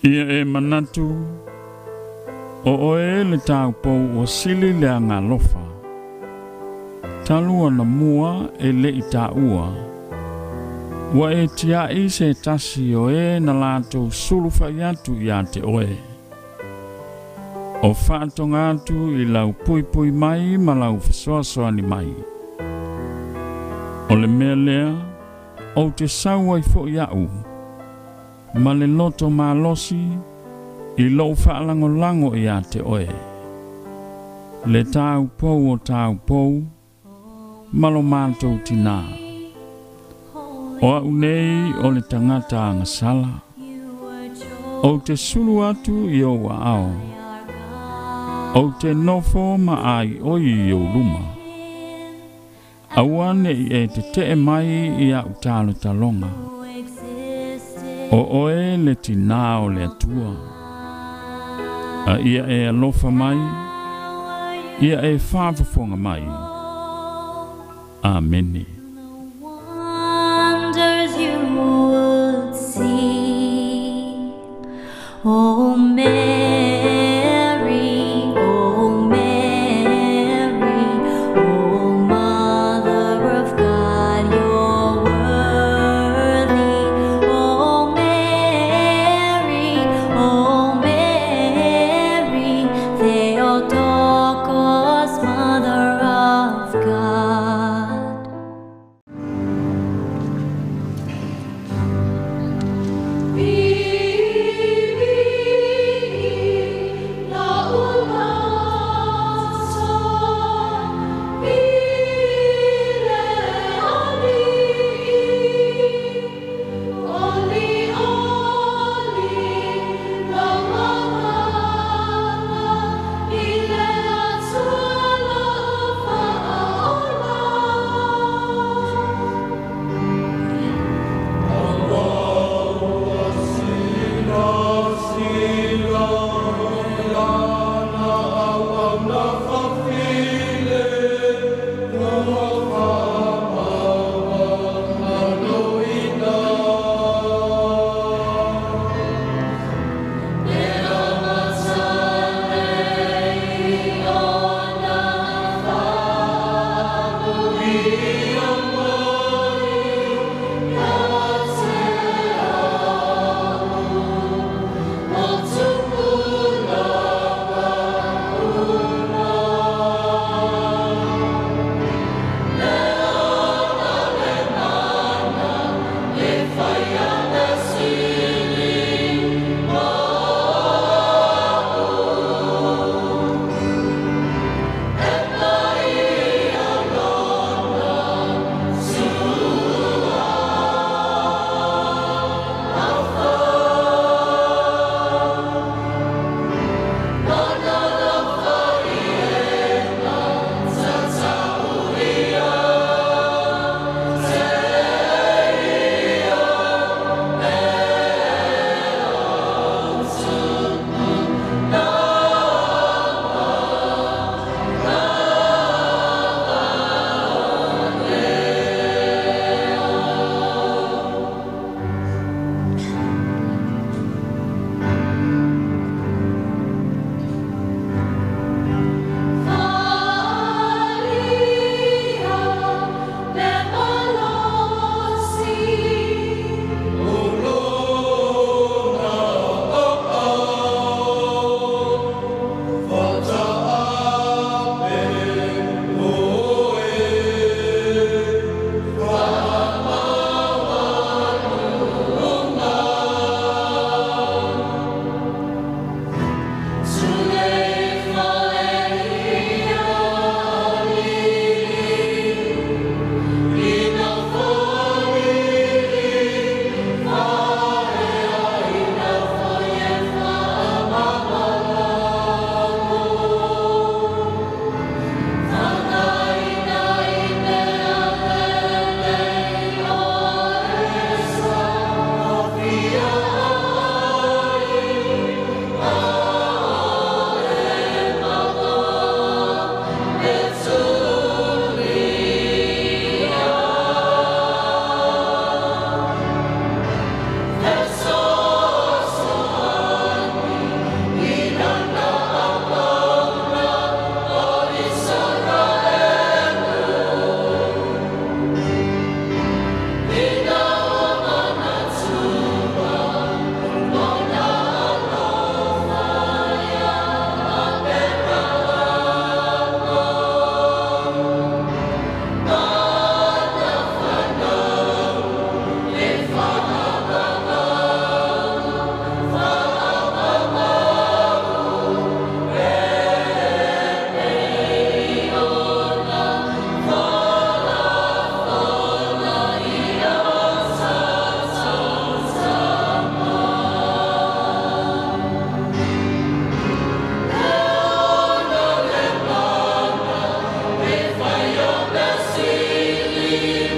[SPEAKER 6] Ia e manatu, o oe le taupou o sili le agalofa. Talu ona mua e le i tāua. Ua e tiaʻi se tasi o e na latou sulufaʻi atu iā te oe. O faatoga atu i lau puipui mai ma lau fesoasoani mai. O le mea lea, ou te sau ai foʻi aʻu, ma le loto malosi, i lou faalagolago iā te oe. Le taupou o taupou, ma lo matou tinā. O aʻu nei o le tagata agasala. Ou te sulu atu i ou aao. Ou te nofo ma aioi i ou luma. Aua ne i e teteʻe mai i aʻu talotaloga. O oe le Tinā o le Atua. A ia e alofa mai, ia e faafofoga mai. Amene.
[SPEAKER 7] Wonders you would see. Oh Mary, oh Mary, oh Mother of God, you're worthy. Oh Mary, oh Mary, Theotokos, Mother of God.
[SPEAKER 8] E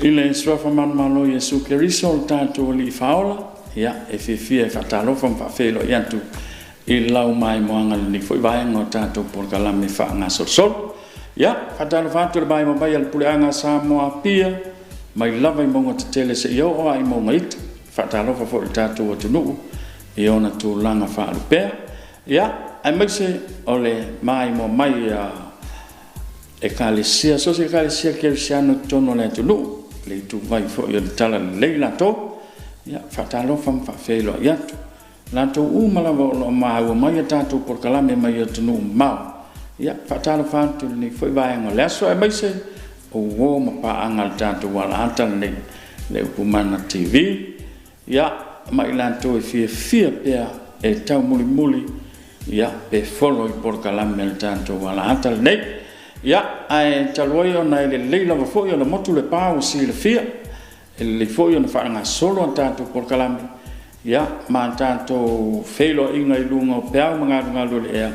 [SPEAKER 6] I le suafa manumalo o Iesu Keriso o le tatou Alii Faaola, ia, e fiafia e faatalofa ma faafeiloai atu i lau maimoaga i lenei foi vaega o tatou polokalame faagasolosolo. Ia, faatalofa atu i le maimoa mai a le Puleaga a Samoa Apia, mai lava i mauga tetele seia oo lava i mauga iti. Faatalofa foi i le tatou atunuu i ona tulaga faalupea. Ia, aemaise o le maimoa mai a Ekalesia, so o se Ekalesia Kerisiano i totonu o le atunuu, le ituvai foi o le Talalelei latou. Ia, faatalofa ma faafeiloai atu. O latou uma lava o lo o maua mai a tatou polokalame mai atunuu mamao, ia, faatalofa atu i lenei foi vaega o le aso, aemaise o uo ma paaga a le tatou alaata lenei, le Upumana TV, ia, ma i latou e fiafia pea e taumulimuli pe follow i polokalame a le tatou alaata lenei. Ia, ae talu ai ona e lelei lava foi ona motu le pa ua silafia, e lelei foi ona faagasolo a tatou polokalame, ia, ma tatou feiloaiga i luga o peau ma galugalu o le ea,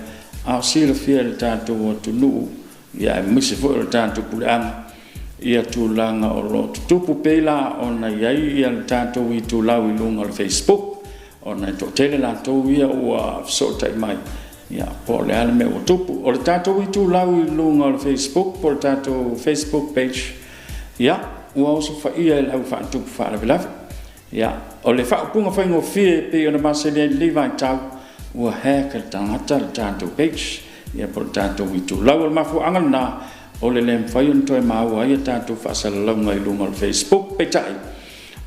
[SPEAKER 6] a o silafia e le tatou atunuu, aemaise foi o le tatou puleaga tulaga o lo o tutupu. E pei la ona i ai le tatou itulau i luga o le Facebook, ona e toatele latou ia ua fesootai mai, po o le a le mea ua tupu. O le tatou itulau i luga o le Facebook po o le tatou Facebook page, ia, ua osofaia e le au faatupu faalavelave. Ia, o le faaupuga faigofie e pei ona masani ai i lenei vaitau, ua hack e le tagata le tatou page, ia po o le tatou itulau. O le mafuaaga lena o le le mafai ona toe maua ai a tatou faasalalauga i luga o le Facebook. Peitai,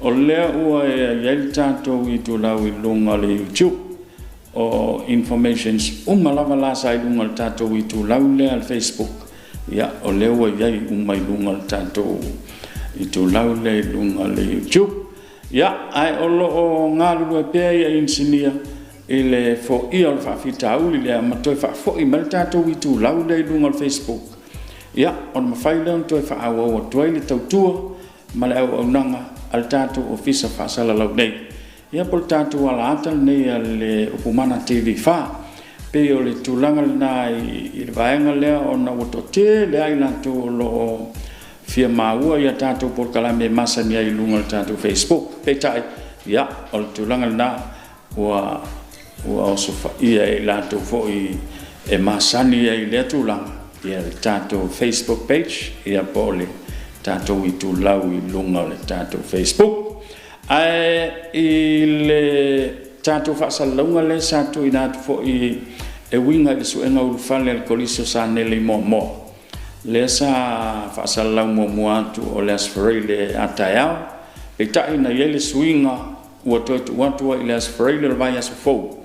[SPEAKER 6] o lea ua i ai le tatou itulau i luga o le YouTube. O informations uma lava la sa i luga o le tatou itulau lea o le Facebook, ia, o lea ua i ai uma i luga o le tatou itulau lea i luga o le YouTube. Ia, ae o lo o galulue pea inisinia i le foia o le faafitauli lea ma toe faafoi mai le tatou itulau lea i luga o le Facebook, ia, ona mafai lea ona toe faaauau atu ai le tautua ma le auaunaga a le tatou Ofisa Faasalalau nei, ia po o le tatou alaata lenei a le Upumana TV4. Pei o le tulaga lena i le vaega lea ona ua toatele lava i latou o lo o fia maua ia tatou polokalame e masani ai i luga o le tatou Facebook. Peitai, ia, o le tulaga lena ua osofaia e i latou foi e masani ai i lea tulaga le tatou Facebook page, ia po o le tatou itulau i luga o le tatou Facebook. Ae i le tatou faasalalauga lea sa tuuina atu foi e uiga i le suega ulufale a le Kolisi o Sanele i Moamoa, lea sa faasalalau muamua atu o le Aso Faraile a taeao, peitai na i ai le suiga ua toe tuu atu ai i le Aso Faraile o le vaiaso fou,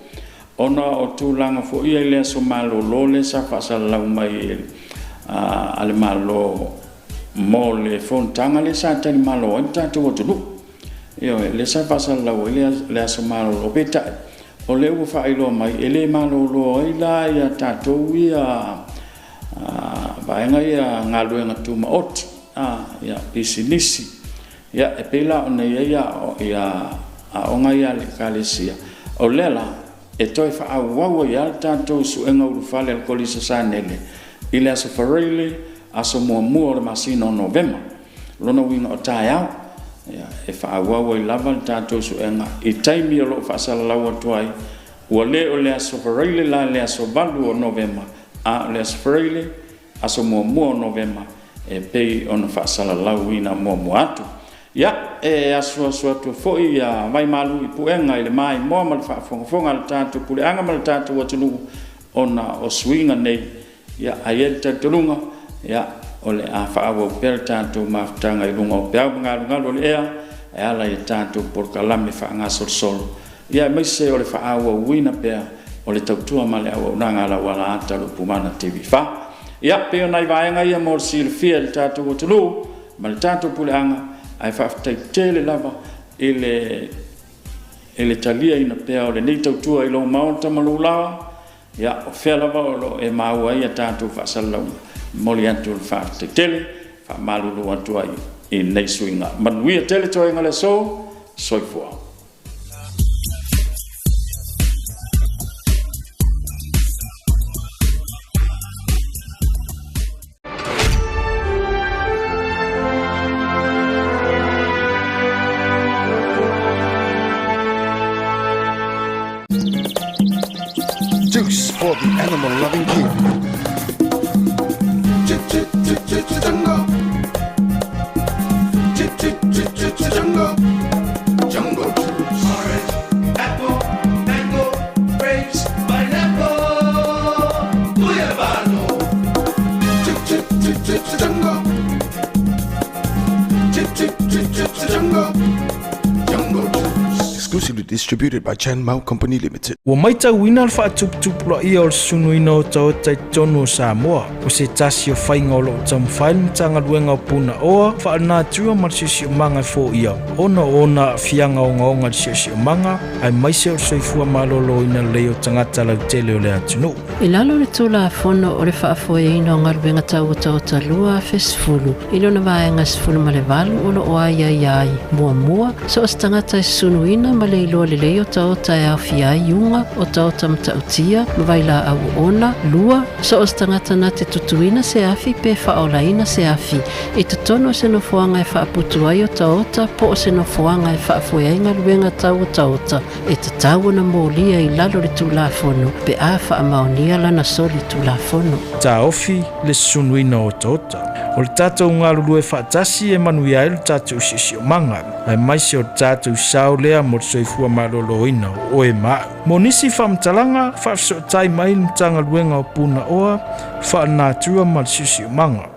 [SPEAKER 6] ona o tulaga foi ia i le aso malolo lea sa faasalalau mai a le Malo mo le fonotaga lea sa talimalo ai le tatou atunuu. Ioe, lea sa faasalalau ai le aso malolo, peitai, o lea ua faailoa mai e le malolo ai la ia tatou ia vaega ia galuega tumaoti, ia pisinisi, ia e pei la ona i ai aoga ia a le Ekalesia. O lea la e toe faaauau ai lava le tatou suega ulufale a le Kolisi o Sanele i le Aso Faraile, aso muamua o le masina o Novema. O lona uiga o taeao, e faaauau ai lava le tatou suega i taimi o lo o faasalalau atu ai, ua le o le Aso Faraile la le aso 8 o Novema, a o le Aso Faraile, aso muamua o Novema, e pei ona faasalalauina muamua atu. Ia, e asuasu atu foi vaimalu i puega i le maimoa ma le faafogafoga a le tatou puleaga ma le tatou atunuu ona o suiga nei, ia, ae i ai le talitonuga, ia, o le a faaauau pea le tatou mafutaga i luga o peau ma galugalu o le ea e ala i tatou polokalame faagasolosolo, ia aemaise o le faaauauina pea o le tautua ma le auaunaga a lau alaata o le Upumana TV4. Ia, pei o nai vaega ia mo le silafia e le tatou atunuu ma le tatou puleaga, ae faafetai tele lava i le taliaina pea o lenei tautua i lou maota ma lou laoa. Ia, o fea lava o lo o e maua ai a tatou faasalalauga, e momoli atu le faafetai tele, e faamalulu atu ai i lenei suiga. Manuia tele toega o le aso, soifua.
[SPEAKER 8] For the animal-loving king. Jungle. Jungle. Jungle juice.
[SPEAKER 9] Orange, apple, mango, grapes, pineapple, guyabano.
[SPEAKER 8] Jungle. Jungle. Jungle juice. Exclusively distributed by Chan Mao Company Limited.
[SPEAKER 10] Ua maitauina le faatuputupulaia o le susunuina o otaota i totonu o Samoa, o se tasi o faiga o loo taumafai le Matagaluega o Punaoa Faalenatura ma le Siosiomaga e foia ona o ona aafiaga ogaoga i le siosiomaga aemaise o le soifua maloloina lelei o tagata lautele o le atunuu.
[SPEAKER 11] I lalo o le Tulafono o le Faafoeina o Galuega Tau Otaota 2010, i lona vaega 18 o lo o aiaia ai, muamua, so o se tagata e susunuina ma le iloa lelei otaota e aofia ai iuga, otaota matautia, ma vailaau oona, lua, so o se tagata na te tutuina se afi pe faaolaina se afi i totonu o se nofoaga e faaputu ai otaota po o se nofoaga e faafoe ai galuega tau otaota e tatau ona molia i lalo o le Tulafono pe a faamaonia lana solitulafono.
[SPEAKER 10] Taofi le susunuina o otaota. O le tatou galulue faatasi e manuia ai lo tatou siosiomaga, aemaise o le tatou sao lea mo le soifua maloloina o oe ma au. Mo nisi faamatalaga, faafesootai mai le Matagaluega o Punaoa Faalenatura ma le Siosiomaga.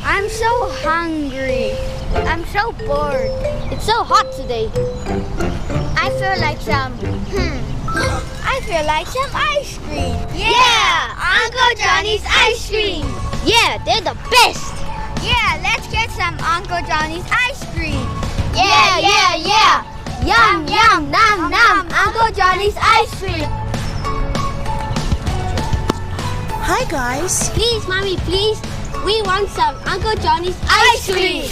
[SPEAKER 12] I'm so hungry. I'm so bored. It's so hot today. I feel like some, I feel like some ice cream. Yeah! Uncle Johnny's ice cream! Yeah, they're the best! Yeah, let's get some Uncle Johnny's ice cream. Yeah, yeah, yeah! Yum, yum, nom, nom! Uncle Johnny's ice cream!
[SPEAKER 13] Hi, guys.
[SPEAKER 12] Please, Mommy, please. We want some Uncle Johnny's ice cream.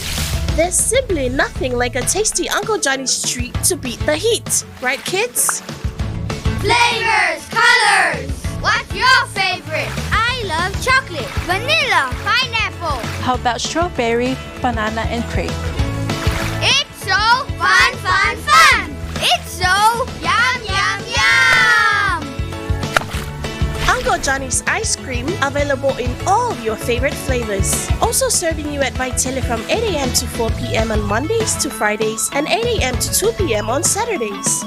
[SPEAKER 13] There's simply nothing like a tasty Uncle Johnny's treat to beat the heat, right, kids?
[SPEAKER 12] Flavors, colors. What's your favorite? I love chocolate, vanilla, pineapple.
[SPEAKER 14] How about strawberry, banana, and grape?
[SPEAKER 12] It's so fun, fun, fun. It's so yum, yum, yum.
[SPEAKER 13] Uncle Johnny's ice cream available in all your favorite flavors. Also serving you at Vitele from 8 a.m. to 4 p.m. on Mondays to Fridays and 8 a.m. to 2 p.m. on Saturdays.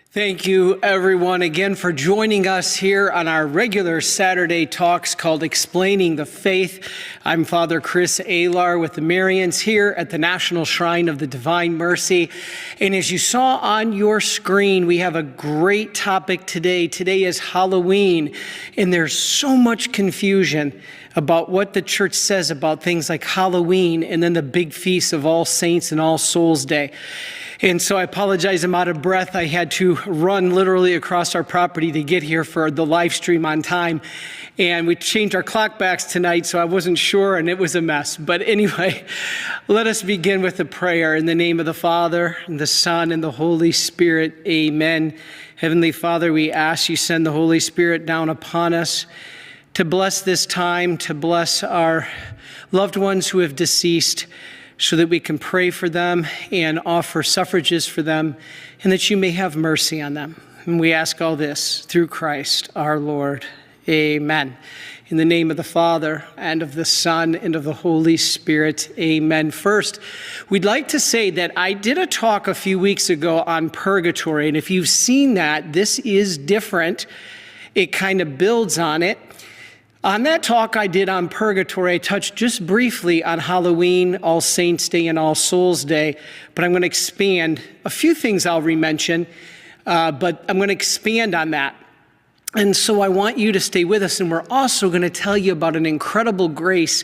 [SPEAKER 15] Thank you, everyone, again for joining us here on our regular Saturday talks called Explaining the Faith. I'm Father Chris Alar with the Marians here at the National Shrine of the Divine Mercy. And as you saw on your screen, we have a great topic today. Today is Halloween, and there's so much confusion about what the church says about things like Halloween and then the big feast of All Saints and All Souls Day. And so I apologize, I'm out of breath. I had to run literally across our property to get here for the live stream on time. And we changed our clock backs tonight, so I wasn't sure, and it was a mess. But anyway, let us begin with a prayer in the name of the Father, and the Son, and the Holy Spirit. Amen. Heavenly Father, we ask you send the Holy Spirit down upon us to bless this time, to bless our loved ones who have deceased, so that we can pray for them and offer suffrages for them, and that you may have mercy on them. And we ask all this through Christ our Lord. Amen. In the name of the Father, and of the Son, and of the Holy Spirit. Amen. First, we'd like to say that I did a talk a few weeks ago on purgatory, and if you've seen that, this is different. It kind of builds on it. On that talk I did on purgatory, I touched just briefly on Halloween, All Saints' Day, and All Souls' Day, but I'm going to expand. A few things I'll re-mention, but I'm going to expand on that. And so I want you to stay with us, and we're also going to tell you about an incredible grace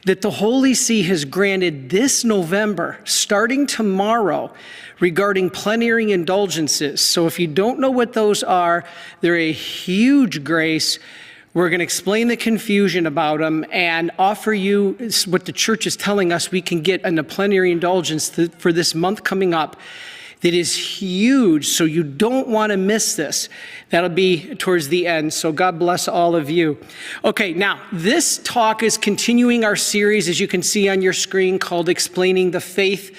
[SPEAKER 15] that the Holy See has granted this November, starting tomorrow, regarding plenary indulgences. So if you don't know what those are, they're a huge grace. We're going to explain the confusion about them and offer you what the church is telling us we can get in a plenary indulgence for this month coming up. That is huge, so you don't want to miss this. That'll be towards the end, so God bless all of you. Okay, now, this talk is continuing our series, as you can see on your screen, called Explaining the Faith.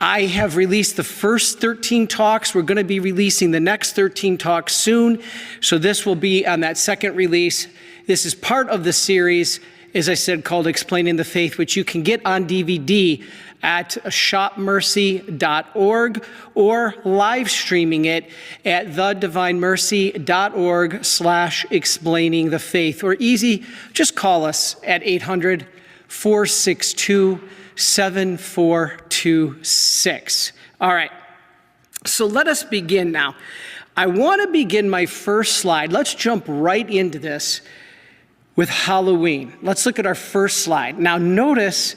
[SPEAKER 15] I have released the first 13 talks. We're going to be releasing the next 13 talks soon, so this will be on that second release. This is part of the series, as I said, called Explaining the Faith, which you can get on DVD at shopmercy.org or live streaming it at thedivinemercy.org/explainingthefaith. Or easy, just call us at 800-462-7426. All right, so let us begin now. I want to begin my first slide. Let's jump right into this with Halloween. Let's look at our first slide. Now notice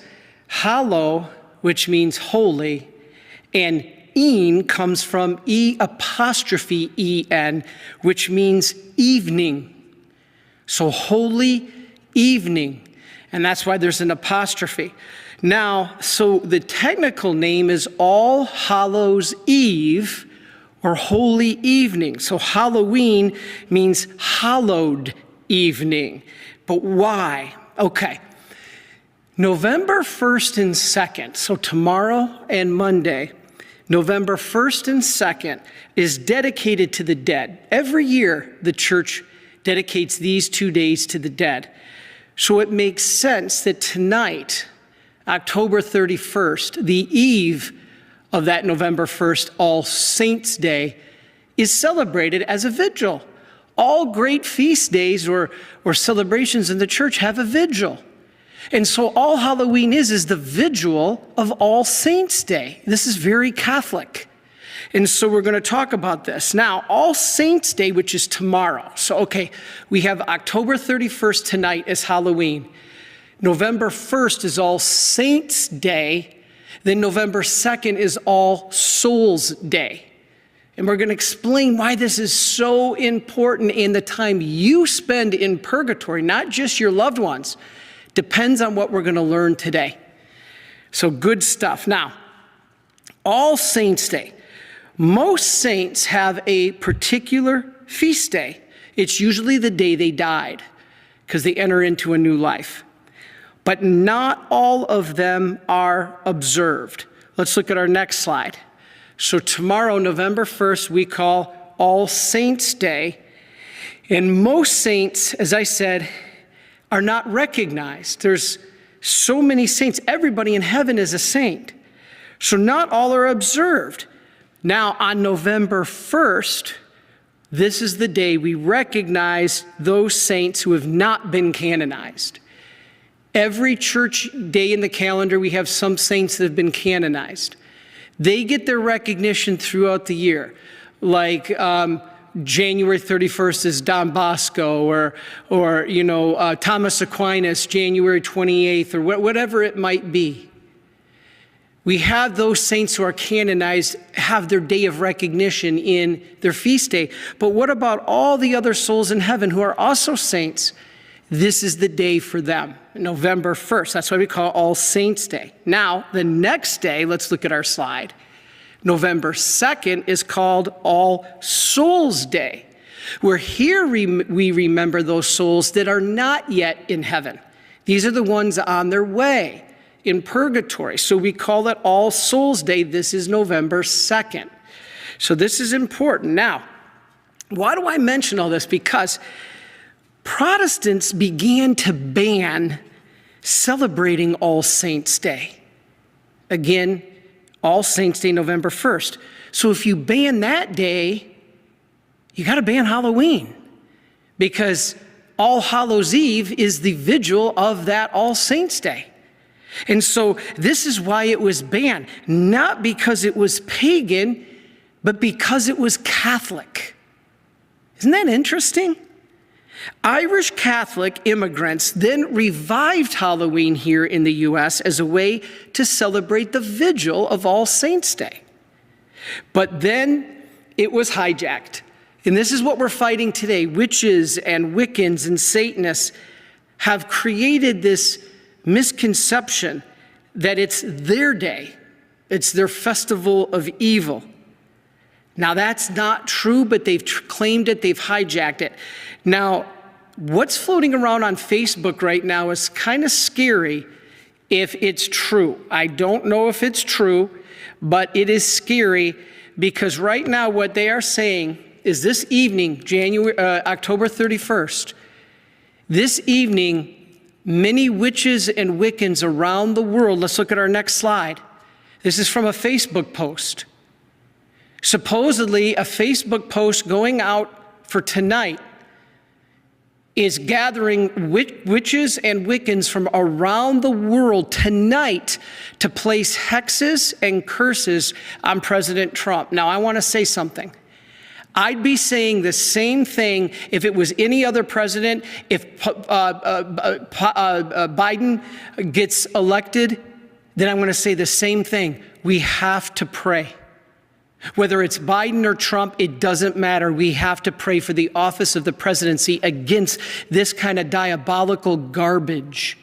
[SPEAKER 15] hallow, which means holy, and een comes from E apostrophe E N, which means evening. So holy evening, and that's why there's an apostrophe. Now, so the technical name is All Hallows Eve or Holy Evening. So Halloween means hallowed evening. But why? Okay. November 1st and 2nd, so tomorrow and Monday, November 1st and 2nd is dedicated to the dead. Every year, the church dedicates these 2 days to the dead. So it makes sense that tonight, October 31st, the eve of that November 1st, All Saints' Day, is celebrated as a vigil. All great feast days or celebrations in the church have a vigil. And so all Halloween is the vigil of All Saints' Day. This is very Catholic. And so we're going to talk about this. Now, All Saints' Day, which is tomorrow. So, okay, we have October 31st tonight is Halloween. November 1st is All Saints' Day. Then November 2nd is All Souls' Day. And we're going to explain why this is so important in the time you spend in purgatory, not just your loved ones. Depends on what we're going to learn today. So good stuff. Now, All Saints' Day. Most saints have a particular feast day. It's usually the day they died because they enter into a new life. But not all of them are observed. Let's look at our next slide. So tomorrow, November 1st, we call All Saints' Day. And most saints, as I said, are not recognized. There's so many saints. Everybody in heaven is a saint. So not all are observed. Now, on November 1st, this is the day we recognize those saints who have not been canonized. Every church day in the calendar, we have some saints that have been canonized. They get their recognition throughout the year, like January 31st is Don Bosco or you know, Thomas Aquinas, January 28th, or whatever it might be. We have those saints who are canonized have their day of recognition in their feast day. But what about all the other souls in heaven who are also saints? This is the day for them, November 1st. That's why we call it All Saints Day. Now, the next day, let's look at our slide. November 2nd is called All Souls Day, where here we remember those souls that are not yet in heaven. These are the ones on their way in purgatory. So we call it All Souls Day. This is November 2nd. So this is important. Now, why do I mention all this? Because Protestants began to ban celebrating All Saints Day. Again, All Saints Day, November 1st. So if you ban that day, you got to ban Halloween, because All Hallows Eve is the vigil of that All Saints Day. And so this is why it was banned, not because it was pagan, but because it was Catholic. Isn't that interesting? Irish Catholic immigrants then revived Halloween here in the U.S. as a way to celebrate the vigil of All Saints Day. But then it was hijacked. And this is what we're fighting today. Witches and Wiccans and Satanists have created this misconception that it's their day, it's their festival of evil. Now, that's not true, but they've claimed it, they've hijacked it. Now, what's floating around on Facebook right now is kind of scary if it's true. I don't know if it's true, but it is scary because right now what they are saying is this evening, October 31st, this evening, many witches and Wiccans around the world, let's look at our next slide. This is from a Facebook post. Supposedly, a Facebook post going out for tonight is gathering witches and Wiccans from around the world tonight to place hexes and curses on President Trump. Now, I want to say something. I'd be saying the same thing if it was any other president. If Biden gets elected, then I'm going to say the same thing. We have to pray. Whether it's Biden or Trump, it doesn't matter. We have to pray for the office of the presidency against this kind of diabolical garbage.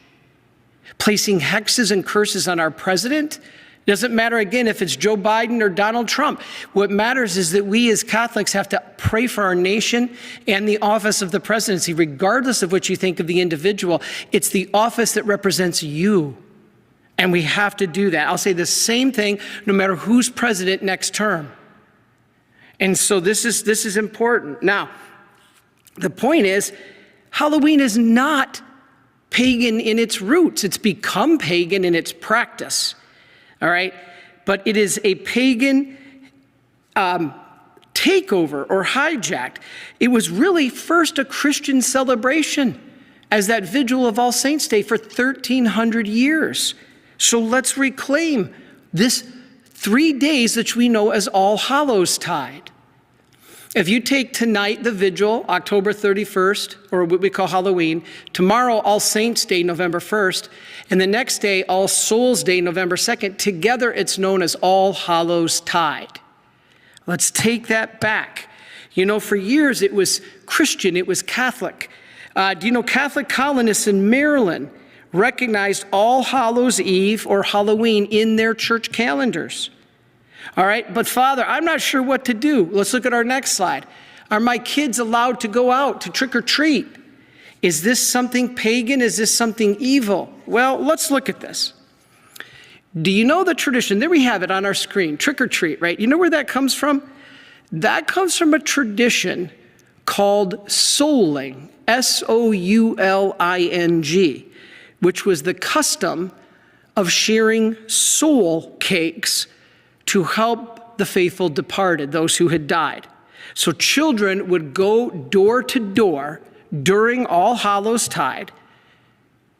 [SPEAKER 15] Placing hexes and curses on our president doesn't matter, again, if it's Joe Biden or Donald Trump. What matters is that we as Catholics have to pray for our nation and the office of the presidency, regardless of what you think of the individual. It's the office that represents you, and we have to do that. I'll say the same thing no matter who's president next term. And so this is important. Now, the point is, Halloween is not pagan in its roots. It's become pagan in its practice. All right, but it is a pagan takeover or hijacked. It was really first a Christian celebration as that vigil of All Saints Day for 1,300 years. So let's reclaim this 3 days that we know as All Hallows Tide. If you take tonight the vigil, October 31st, or what we call Halloween, tomorrow All Saints Day, November 1st, and the next day All Souls Day, November 2nd, together it's known as All Hallows Tide. Let's take that back. You know, for years it was Christian, it was Catholic. Do you know Catholic colonists in Maryland recognized All Hallows Eve or Halloween in their church calendars? All right, but Father, I'm not sure what to do. Let's look at our next slide. Are my kids allowed to go out to trick or treat? Is this something pagan? Is this something evil? Well, let's look at this. Do you know the tradition? There we have it on our screen, trick or treat, right? You know where that comes from? That comes from a tradition called souling, S-O-U-L-I-N-G, which was the custom of sharing soul cakes to help the faithful departed, those who had died. So children would go door to door during All Hallows Tide,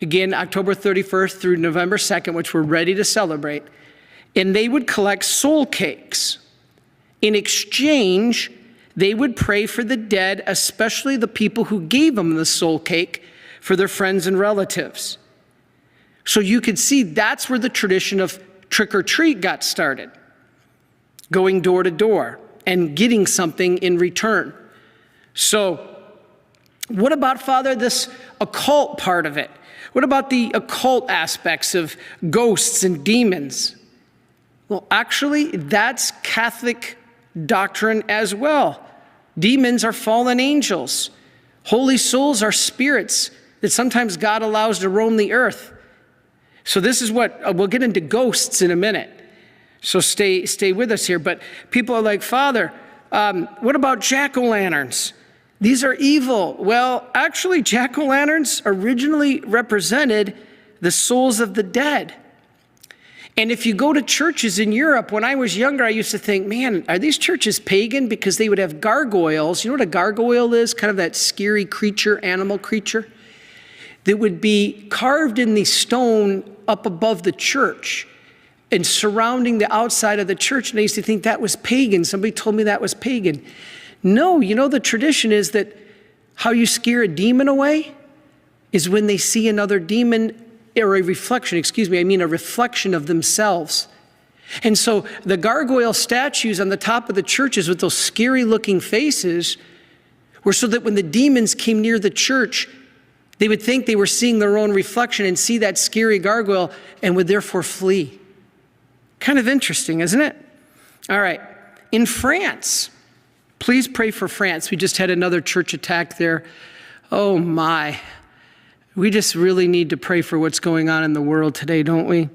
[SPEAKER 15] again, October 31st through November 2nd, which we're ready to celebrate, and they would collect soul cakes. In exchange, They would pray for the dead, especially the people who gave them the soul cake, for their friends and relatives. So you could see that's where the tradition of trick or treat got started going door to door and getting something in return. So, what about, Father, this occult part of it? What about the occult aspects of ghosts and demons? Well, actually, that's Catholic doctrine as well. Demons are fallen angels, holy souls are spirits that sometimes God allows to roam the earth. So, this is what we'll get into ghosts in a minute. So, stay, stay with us here. But people are like, Father, what about jack o' lanterns? These are evil. Well, actually, jack o' lanterns originally represented the souls of the dead. And if you go to churches in Europe, when I was younger, I used to think, man, are these churches pagan? Because they would have gargoyles. You know what a gargoyle is? Kind of that scary creature, animal creature, that would be carved in the stone up above the church and surrounding the outside of the church. And I used to think that was pagan. Somebody told me that was pagan. No, you know, the tradition is that how you scare a demon away is when they see another demon or a reflection, excuse me, I mean a reflection of themselves. And so the gargoyle statues on the top of the churches with those scary looking faces were so that when the demons came near the church, they would think they were seeing their own reflection and see that scary gargoyle and would therefore flee. Kind of interesting, isn't it? All right. In France, please pray for France. We just had another church attack there. Oh my. We just really need to pray for what's going on in the world today, don't we?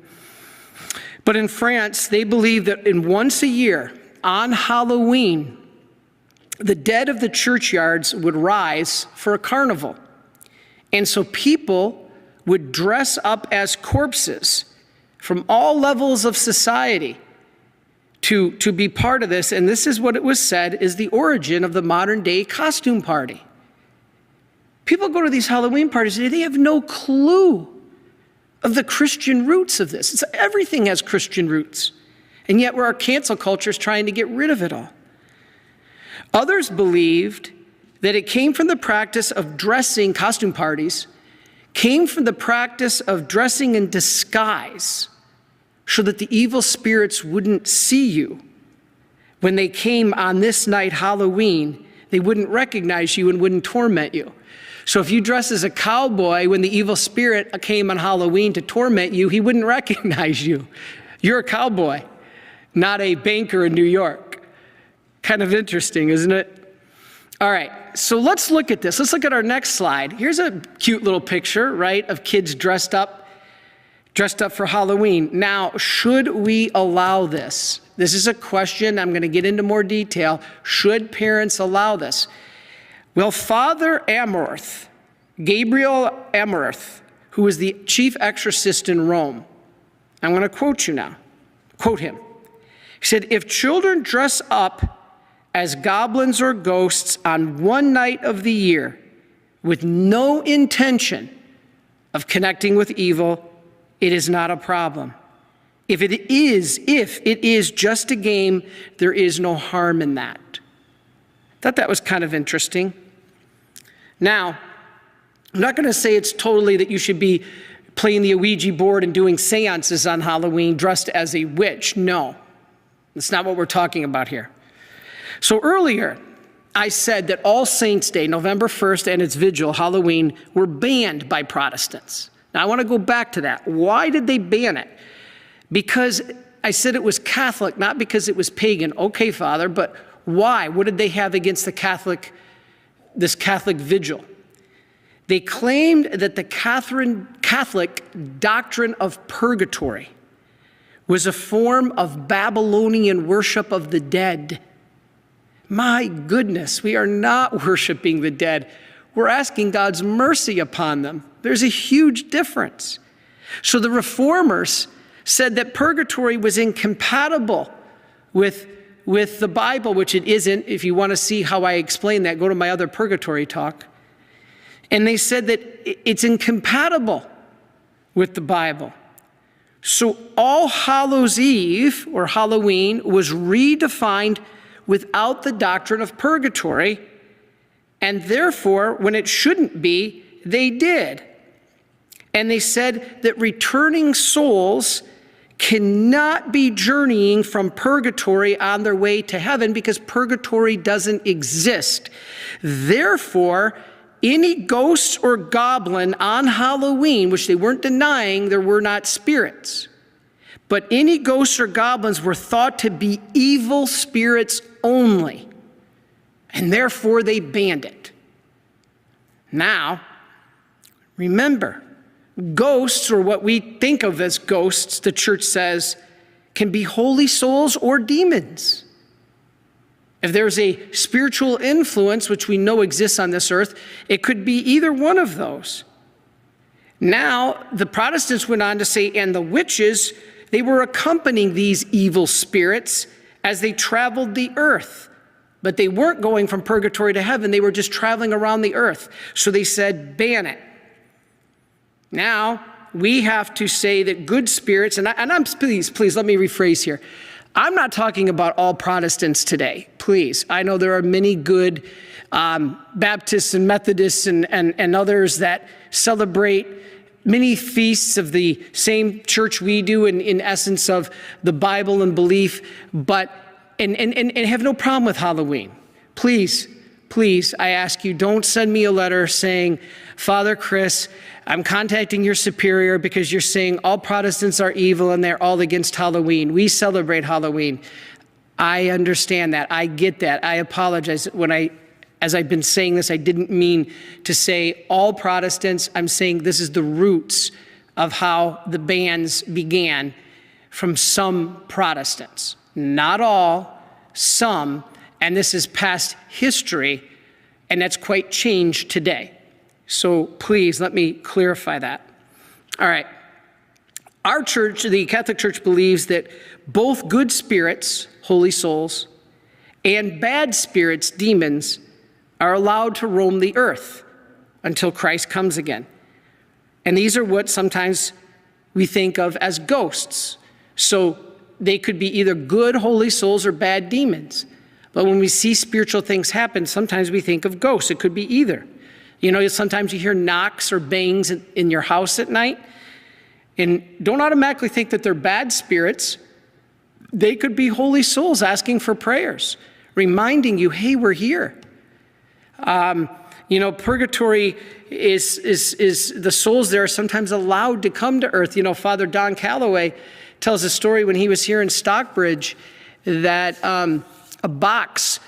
[SPEAKER 15] But in France, they believe that in once a year, on Halloween, the dead of the churchyards would rise for a carnival. And so people would dress up as corpses from all levels of society to, to be part of this. And this is what it was said is the origin of the modern day costume party. People go to these Halloween parties and they have no clue of the Christian roots of this. It's, everything has Christian roots. And yet, where our cancel culture is trying to get rid of it all. Others believed that it came from the practice of dressing, costume parties, came from the practice of dressing in disguise so that the evil spirits wouldn't see you. When they came on this night, Halloween, they wouldn't recognize you and wouldn't torment you. So if you dress as a cowboy when the evil spirit came on Halloween to torment you, he wouldn't recognize you. You're a cowboy, not a banker in New York. Kind of interesting, isn't it? All right, so let's look at this. Let's look at our next slide. Here's a cute little picture, right, of kids dressed up, dressed up for Halloween. Now, should we allow this? This is a question I'm going to get into more detail. Should parents allow this? Well, Father Amorth, Gabriel Amorth, who was the chief exorcist in Rome, I'm going to quote you now. Quote him. He said, If children dress up as goblins or ghosts on one night of the year with no intention of connecting with evil, it is not a problem. If it is, if it is just a game, there is no harm in that. Thought that was kind of interesting. Now, I'm not going to say it's totally that you should be playing the Ouija board and doing seances on Halloween dressed as a witch. No, that's not what we're talking about here. So earlier, I said that All Saints' Day, November 1st, and its vigil, Halloween, were banned by Protestants. Now, I want to go back to that. Why did they ban it? Because I said it was Catholic, not because it was pagan. Okay, Father, but why? What did they have against the Catholic, this Catholic vigil? They claimed that the Catherine, Catholic doctrine of purgatory was a form of Babylonian worship of the dead. My goodness, we are not worshiping the dead. We're asking God's mercy upon them. There's a huge difference. So the reformers said that purgatory was incompatible with, with the Bible, which it isn't. If you want to see how I explain that, go to my other purgatory talk. And they said that it's incompatible with the Bible. So All Hallows Eve or Halloween was redefined without the doctrine of purgatory, and therefore, when it shouldn't be, they did. And they said that returning souls cannot be journeying from purgatory on their way to heaven because purgatory doesn't exist. Therefore, any ghosts or goblin on Halloween, which they weren't denying there were not spirits, but any ghosts or goblins were thought to be evil spirits only, and therefore they banned it. Now, remember, ghosts, or what we think of as ghosts, the church says, can be holy souls or demons. If there's a spiritual influence, which we know exists on this earth, it could be either one of those. Now, the Protestants went on to say, and the witches, they were accompanying these evil spirits as they traveled the earth. But they weren't going from purgatory to heaven. They were just traveling around the earth. So they said, ban it. Now, we have to say that good spirits, and, I, please, please, let me rephrase here. I'm not talking about all Protestants today, please. I know there are many good Baptists and Methodists and others that celebrate many feasts of the same church we do in essence of the Bible and belief, but and have no problem with Halloween. Please, please, I ask you, don't send me a letter saying, Father Chris, I'm contacting your superior because you're saying all Protestants are evil and they're all against Halloween. We celebrate Halloween. I understand that. I get that. I apologize. As I've been saying this, I didn't mean to say all Protestants. I'm saying this is the roots of how the bans began from some Protestants. Not all, some, and this is past history, and that's quite changed today. So please let me clarify that. All right. Our church, the Catholic Church, believes that both good spirits, holy souls, and bad spirits, demons, are allowed to roam the earth until Christ comes again. And these are what sometimes we think of as ghosts. So they could be either good holy souls or bad demons. But when we see spiritual things happen, sometimes we think of ghosts. It could be either. You know, sometimes you hear knocks or bangs in your house at night. And don't automatically think that they're bad spirits. They could be holy souls asking for prayers, reminding you, hey, we're here. You know, purgatory is the souls there are sometimes allowed to come to earth. You know, Father Don Calloway tells a story when he was here in Stockbridge that a box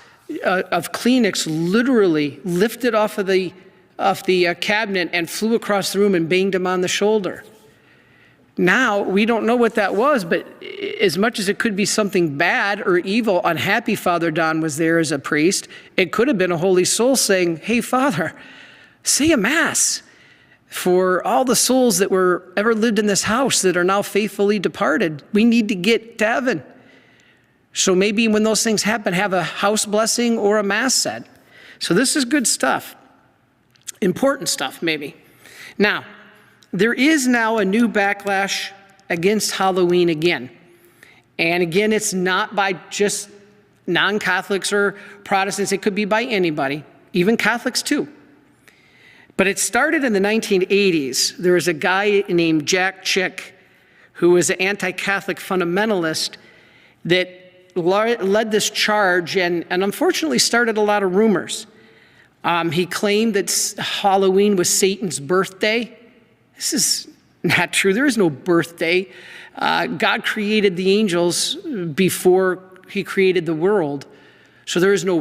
[SPEAKER 15] of Kleenex literally lifted off of the cabinet and flew across the room and banged him on the shoulder. Now, we don't know what that was, but as much as it could be something bad or evil, unhappy Father Don was there as a priest, it could have been a holy soul saying, hey, Father, say a mass for all the souls that were ever lived in this house that are now faithfully departed. We need to get to heaven. So maybe when those things happen, have a house blessing or a mass said. So this is good stuff. Important stuff, maybe. Now, there is now a new backlash against Halloween again. And again, it's not by just non-Catholics or Protestants. It could be by anybody, even Catholics too. But it started in the 1980s. There was a guy named Jack Chick who was an anti-Catholic fundamentalist that led this charge and unfortunately started a lot of rumors. He claimed that Halloween was Satan's birthday. This is not true. There is no birthday. God created the angels before he created the world. So there is no